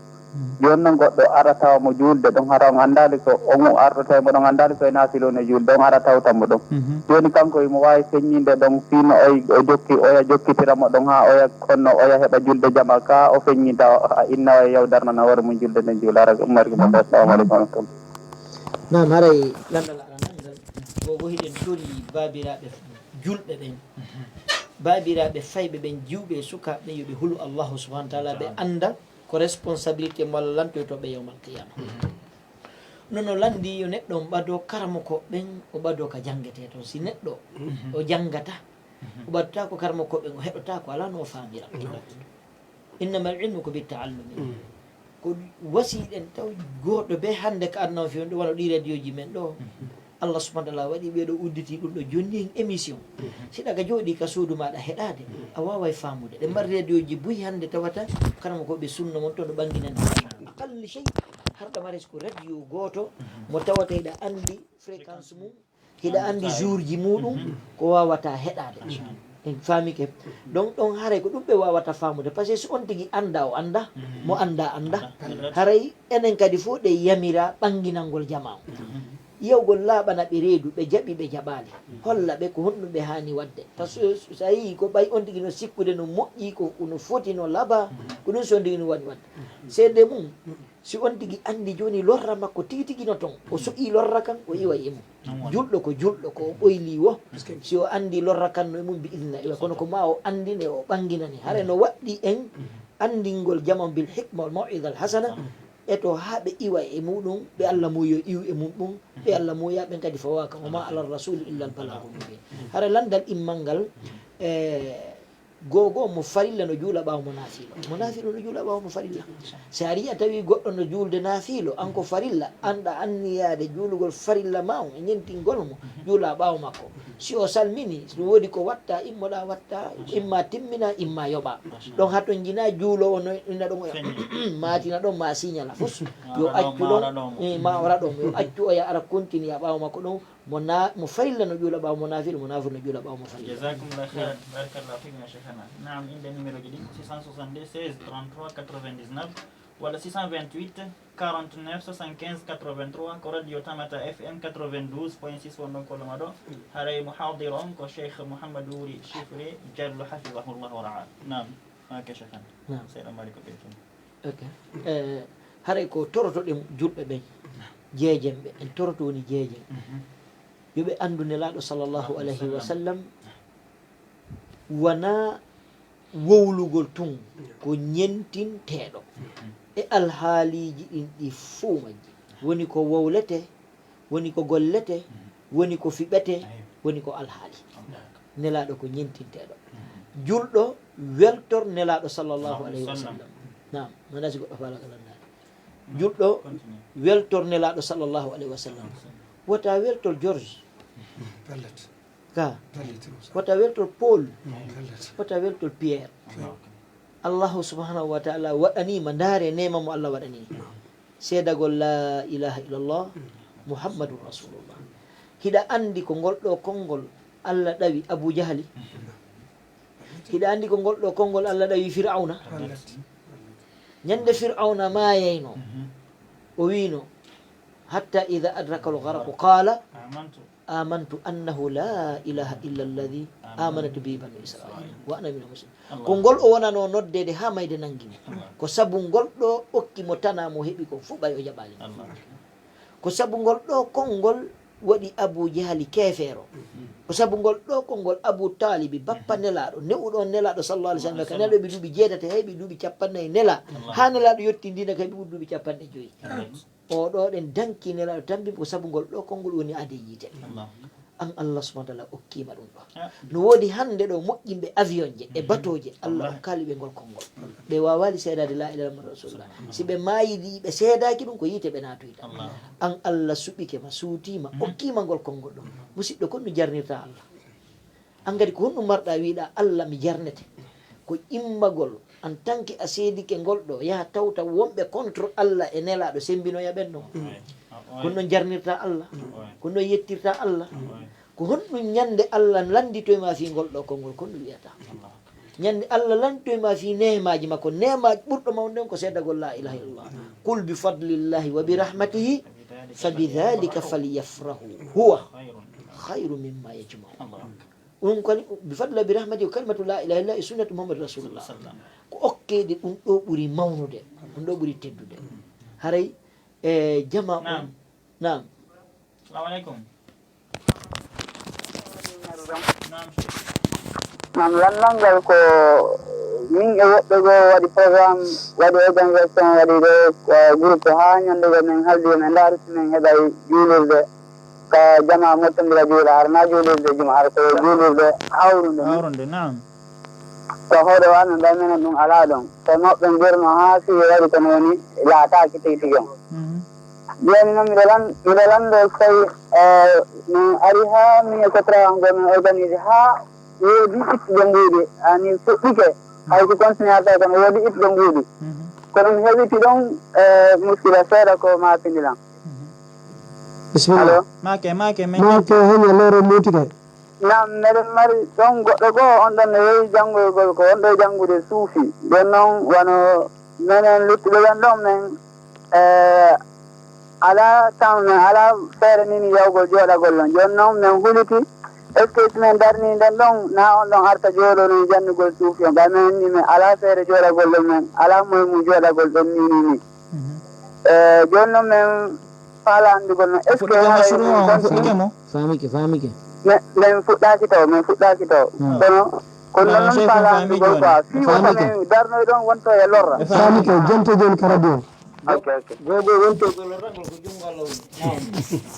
Joni noon goɗɗo ara tawa mo juulde ɗon hara on andaali ko on arɗo tawi mo ɗon andaali koye naafilo no juulde on ara tawta mo ɗon. Joni kanko imo wawi feññinde ɗon fino oy o jokki oya jokkitira mo ɗon ha oya konno oya heɓa julde jama ka o feññinta a inna oya yaw darnana hoore mum julde nden juula hara ummarki mo ɗo assalamu aleykum wa rahmatullah. Naam, haray landal aranal ngal, gogo hiɗen tori baabiraaɓe julɓe ɓen, baabiraaɓe fayɓe ɓen, jiwɓe e sukaaɓe ɓen, yo ɓe hulu Allahu subhanahu wa taala, ɓe annda ko responsabilité mo Allah lantoyto ɓe yawmal qiyama. Nono landi yo neɗɗo on ɓado karamoko ɓen, o ɓado ka jangete ton. Si neɗɗo o jangata, o ɓadotako karamoko ɓen, o heɗotako, ala no o famira. Innama al ilmu ko bi taallumi. Ko wasiɗen taw goɗɗo be hannde ka aduna on fewi ɗum wano ɗi radioji men ɗo. Allah subhanahu wa taala waɗi ɓeɗo udditi ɗum ɗo jonni en émission. Si ɗaga jooɗi ka suudu maɗa heɗade a waway famude ɗe mari radioji buy hannde tawata karama ko ɓe sunna mon to no ɓanginande aqalli chey. Harɗa mares ko radio goto mo tawata hiɗa andi fréquence mum. Hiɗa anndi jourji muɗum ko wawata heɗade. En famike. Donc ɗon haray ko ɗum ɓe wawata famude parce que si on tigi annda o annda mo annda annda. Haray enen kadi fof ɗe yamira ɓanginangol jama o. Yewgol laaɓana ɓe reedu ɓe jaɓi ɓe jaɓali holla ɓe ko honɗum ɓe hani wadde par ce que so a yii ko ɓay on tigi no sikkude no moƴƴi ko no foti no laba ko ɗum si on tigi no waɗi wadde seede mum. Si on tigi anndi jooni lorra makko tigi tigi no ton o soƴii lorra kan o iway e mum. Julɗo ko julɗo ko o ɓoylii wo. Si o anndi lorra kan no e mum bi idnillah iway kono ko ma o anndine o ɓannginani hare no waɗɗi en anndingol jaman bil hikma wal mawida al hasana. E to haa ɓe iwa e muɗum ɓe Allah muuyo iw e mum ɗum ɓe Allah muuya ɓen kadi fawa kan wama ala rasuli illa al balagu mubin. Hare lanndal immal ngal e Gogo mo farilla no juula ɓaawo mo naafilo. Mo naafilo no juula ɓaawo mo farilla. Si a rii a tawi goɗɗo no juulde naafilo, an ko farilla, an ɗa anniyaade juulugol farilla ma on e ñentingol mo, juula ɓaawo makko. Si o salmini, si woodi ko watta, immoɗa watta, imma timmina, imma yoɓa. Ɗon hato njina juulowo no ina ɗon maatina ɗon ma siñala fus. Yo accu ɗon, ma ora ɗon, yo accu oya ara continue a ɓaawo makko ɗon. Mo na mo farilla no ƴuula ɓaawo mo naafila mo naafila no ƴuula ɓaawo mo farilla. Jazakumullah khairan. Barakallahu fikum ya sheikhana. Naam, inde numéro ji ɗin six cent soixante-deux seize trente-trois quatre-vingt-dix-neuf walla six cent vingt-huit quarante-neuf soixante-quinze quatre-vingt-trois ko radio Tamata F M quatre-vingt-douze point six wonɗon kollo ma ɗo. Haray mo hawdiro on ko Cheikh Mouhamadou Wuri Chifre Diallo hafidahullah wa ra'a. Naam. Ok sheikhana. Naam. Seeɗa mari ko ɓeytun. Ok. Eh, haray ko torotoɗen julɓe ɓen jeejemɓe en toroto woni jeejem. Yo ɓe anndu nelaaɗo sallallahu alayhi wa sallam wonaa wowlugol tun ko ñentinteeɗo e alhaaliiji ɗin ɗi fow majji woni ko wowlete woni ko gollete woni ko fiɓete woni ko alhaali. Nelaaɗo ko ñentinteeɗo. Julɗo weltor nelaaɗo sallallahu alayhi wa sallam. Naam, mana si goɗɗo faalaka landaade julɗo weltor nelaaɗo sallallahu alayhi wa sallam. Wata weltor George ka wata weltor Paul. Wata weltor Pierre. Allahu subhanahu wa taala waɗanima ndaare nema mo Allah waɗani. Seedagol la ilaha illallah muhammadun rasulullah. Hiɗa andi ko ngol ɗo konngol Allah ɗawi Abu Jahali? Hiɗa andi ko ngol ɗo konngol Allah ɗawi Fir'auna? Ñande Fir'auna maayayno o wiino hatta ida adraka al gharaqu qala amantu annahu la ilaha illa alladhi amanat bihi banu israil wa ana minal muslimin. Ko ngol o wonano noddede ha mayde nangi mo. Ko sabu ngol ɗo okki mo tana mo heɓi ko fuu ɓay o jaɓali. Ko sabu ngol ɗo konngol waɗi Abu Jahali keefeero. Ko sabu ngol ɗo konngol Abu Talibi bappa nelaaɗo newuɗo on nelaaɗo sallallahu alaihi wasallam ka nelaaɗo ɓe duuɓi jeetati hay ɓe duuɓi cappannayi nela ha nelaaɗo yotti ndina kay ɓe ɓuri duuɓi capanɗe joyi. Oɗo ɗen danki nelaaɗo tambi ko sabu ngol ɗo konngol woni aade yiite. An Allah subhanahu wa ta'ala okkiima ɗum ɗo. No woodi hannde ɗo moƴƴinɓe avion je e batooje, Allah okkaali ɓe ngol konngol. Ɓe waawaali seedaade laa ilaaha illallah Muhammadu Rasulullah. Si ɓe maayidi, ɓe seedaaki ɗum, ko yiite ɓe naatoyta. An Allah suɓike ma, suutii ma, okkiima ngol konngol ɗo. Musiɗɗo, kon no jarnirta Allah. An kadi ko honɗum marɗa wiɗa Allah mi jarnete? Ko immagol en tant que a seedike ngol ɗo, yaha tawta wonɓe contre Allah e nelaaɗo sembinoya ɓen ɗon. Ko non jarnirta Allah, ko non yettirta Allah. Ko honɗum ñande Allah landitoy ma fii ngol ɗo konngol, ko honɗum wi'ata? Ñande Allah landitoy ma fii neemaaji makko, neema ɓurɗo mawnude on ko seedagol laa ilaaha illallah. Qul bi fadlillahi wa bi rahmatihi fa bi dhalika falyafrahu huwa khayru mimma yajma'un. Ɗum kadi, bi fadla bi rahmati, ko kalimatu la ilaha illa e sunnatu Muhammadu Rasulullah. Ko okkeede ɗum ɗo ɓuri mawnude, ɗum ɗo ɓuri teddude. Haray, e, jama on. Naam. Naam. Salamu aleykum. Naam, Cheikh. Naam, lanndal ngal ko min e woɓɓe goo waɗi programme, waɗi organisation, waɗi ɗo, eh, groupe haa ñande goo min haldi, min ndaari si min heɓay juulirde. Ka jama mottondira juula, har na juulirde juma, har ko juulirde hawrunde ni. Hawrunde, naam. Ko hoɗo wa min ɓay menen ɗum alaa ɗon. Ko moɓɓe mbirno haa si waɗi ko nooni laataaki tigi tigi on. Mhm. Jooni noon miɗo lan-, miɗo lanndo so tawi, eh, min ari haa min e cotrawan goo min organise haa woodi ittude mbuuɗi, ani fuɗɗike, hay si continue arta kono woodi ittude mbuuɗi. Mhm. Kono mi heɓiti ɗon, eh, muskila seeɗa ko maapindilan. Mhm. Bisimilla. Allo? Maake, maake, min Maake, heña loro muuti kay. Naam, meɗen mari ɗon goɗɗo goo, on ɗon no yehi janngoygol, ko on ɗo janngude suufi. Jooni noon, wano menen luttuɓe ɓen ɗon, men, eh, alaa tan, men alaa feere ni yahugol jooɗagol ɗon. Jooni noon, men huliti, est-ce que si men darnii nden ɗon, na on ɗon arta jooɗoo ɗon jannugol suufi on? Ɓay men ni, men alaa feere jooɗagol ɗon, men alaa moye mum jooɗagol ɗon ni, ni, ni. Mhm. Eh, jooni noon, men faala anndugol no, est-ce que Fuɗɗike mo haray suru min on, ɗon fuɗɗike mo? Faamike, faamike. Men, men fuɗɗaaki taw, men fuɗɗaaki taw. Hmm. Kono, kono Kono non Cheikh on faala faami anndugol jooni. Quoi. Fii wota Faamike. Men darnoy ɗon wonto e lorra. Faamike, jonto jooni ka radio. Ok, ok. Gogo wonto ko lorra, ngol ko junngo Allah woni. Naam.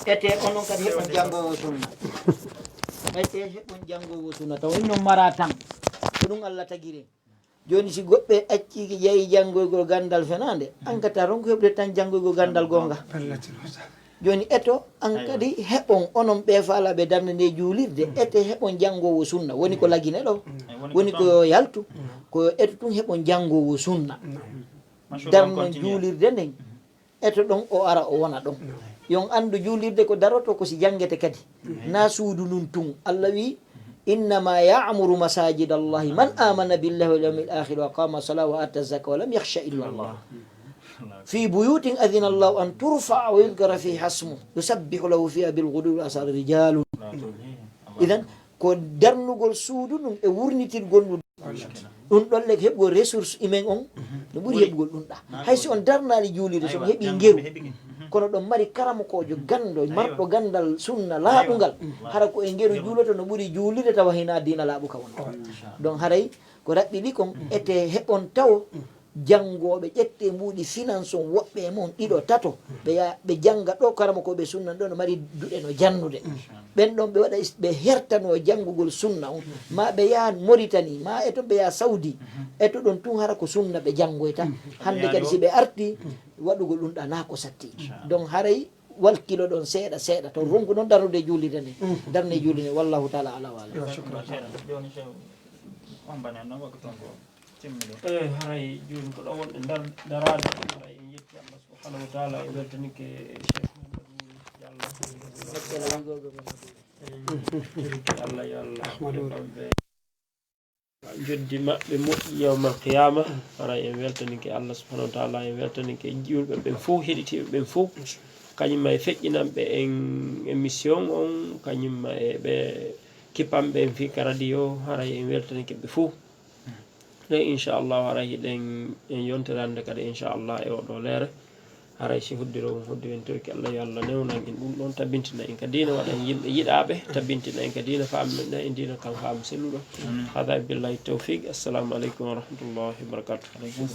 Ete onon kadi heɓon janngoowo sunna. Ete heɓon janngoowo sunna. Taw innon mara tan. Ko ɗum Allah tagiri. Jooni, si goɗɗo accii, yehi janngoygol ganndal fenaande, an ka taa ronku heɓude tan janngoygol ganndal goonga. Jooni, eto, an kadi heɓon, onon ɓee faalaaɓe darnde nde juulirde, ete heɓon janngoowo sunna. Woni ko lagine ɗo, woni ko yo yaltu, ko yo eto tun heɓon janngoowo sunna. Darnon juulirde nden. Eto ɗon o ara o wona ɗon. Yo on anndu juulirde ko daroto ko si janngete kadi. Na suudu ndun tun. Allah wi, "Innama ya'muru masajida Allahi man amana billahi wal yawmil akhir wa aqama salata wa ata zaka wa lam yakhsha illa Allah. Fi buyutin adhina Allahu an turfa'a wa yudhkara fiha ismuhu yusabbihu lahu fiha bil ghuduwi wal asali rijalun." Idan, ko darnugol suudu ndun e wurnitirgol ndu. Ɗum ɗon le heɓugol ressource humaine on no ɓuri heɓugol ɗum ɗa. Hay si on darnaali juulirde, so on heɓi ngeru, kono ɗon mari karamokoojo ganndo, marɗo ganndal sunna laaɓungal, hara ko e ngeru juuloto no ɓuri juulirde tawa hina diina laaɓuka won. Donc haray ko raɓɓiɗi kon ete heɓon tawo janngooɓe, ƴettee mbuuɗi finance on, woɓɓe e mon ɗiɗo, tato, ɓe yaha, ɓe jannga ɗo, karamokooɓe sunna ɗo no mari duɗe no jannude. Ɓen ɗon ɓe waɗa is-, ɓe hertanoo janngugol sunna on. Ma ɓe yaha Moritani, ma e ton ɓe yaha Sawdi. E to ɗon tun hara ko sunna ɓe janngoyta. Hannde kadi si ɓe arti, waɗugol ɗum ɗa na ko satti. Donc haray walkilo ɗon seeɗa seeɗa. To ronku noon darnude juulirde nde. Darne juulirde nde. Wallahu taala ala wa alam. Yo, shukran. Jooni, Cheikh, on bane noon waktu on ko. Timmude. Eh, haray jooni ko ɗo wonɗen dar-, daraade, haray en yetti Allah subhanahu wa taala, en weltanike Cheikh Mamadou Diallo. En weltanike Allah, yo Allah yoɓan ɓe joddi maɓɓe moƴƴi yawmal qiyama. Haray en weltanike Allah subhanahu wa taala, en weltanike juulɓe ɓen fof, heɗitiiɓe ɓen fof. Kañum ma e feƴƴinanɓe en émission on, kañum ma e ɓe kipanɓe en fii ka radio, haray en weltanike ɓe fof. Ɗen, inchallahu, haray hiɗen en yontirande kadi, inchallah, e oɗo leere. Haray si huddiro on huddirintorki, Allah yo Allah newnan en ɗum ɗon, tabintina en ka diina, waɗa en yimɓe yiɗaaɓe, tabintina en ka diina, faamina en diina kan faamu selluɗo. Hada billahi tawfiq. Assalamu aleykum wa rahmatullahi wa barakatuh.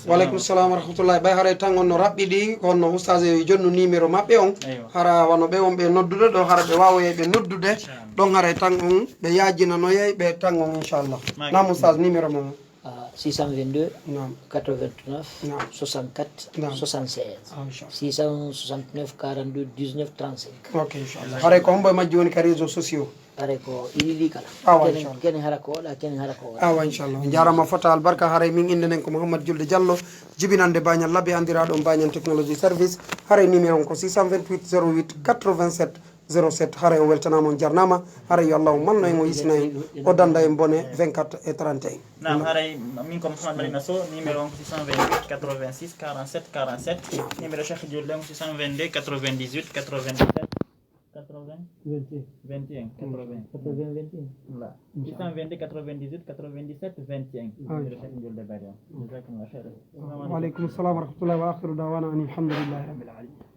Waleykum salam wa rahmatullahi. Ɓay haray tan on no raɓɓiɗi, kono ustaas e jonnu numéro maɓɓe on. Hara wano ɓe on ɓe noddude ɗo, hara ɓe waawoyay ɓe noddude ɗon, haray tan on ɓe yaajinanoyay ɓe tan on, inchallah. Nam ustaas, numéro mo? Ah, six cent vingt-deux, Nam. quatre-vingt-neuf, Nam. soixante-quatre, Nam. soixante-seize. Ah, inchallah. Six cent soixante-neuf, quarante-deux, dix-neuf, trente-cinq. Ok, inchallah. Haray ko hombo e majji woni ka réseau sociaux? Haray ko ɗiɗi ɗi kala. Awa, Kene, inchallah. kene hara ko waɗa, kene hara ko waɗa. Awa, inchallah. On jaaraama fota albarka. Haray min innde nden ko Mouhammad Julde Diallo, jibinande Bañal Labe, andiraaɗo on Bañal Technology Service. Haray numéro on ko six cent vingt-huit zéro huit quatre-vingt-sept zéro sept. Haray on weltanaama, on jarnaama. Haray yo Allah on malno en, o hisna en, o danda en bone vingt-quatre et trente et un. Naam, haray min ko Mouhammad Marina Sow, numéro on ko six cent vingt-huit quatre-vingt-six quarante-sept quarante-sept. Numéro Cheikh Julde on ko six cent vingt-deux quatre-vingt-dix-huit quatre-vingt-dix-sept quatre-vingts vingt et un quatre-vingts. Voilà. Six cent vingt-deux quatre-vingt-dix-huit quatre-vingt-dix-sept vingt et un. Numéro Cheikh Julde Bari on. Jazakumullah khairan. Waleykum salam wa rahmatullahi wa akhiru dawana an alhamdulillahi rabbil alamin.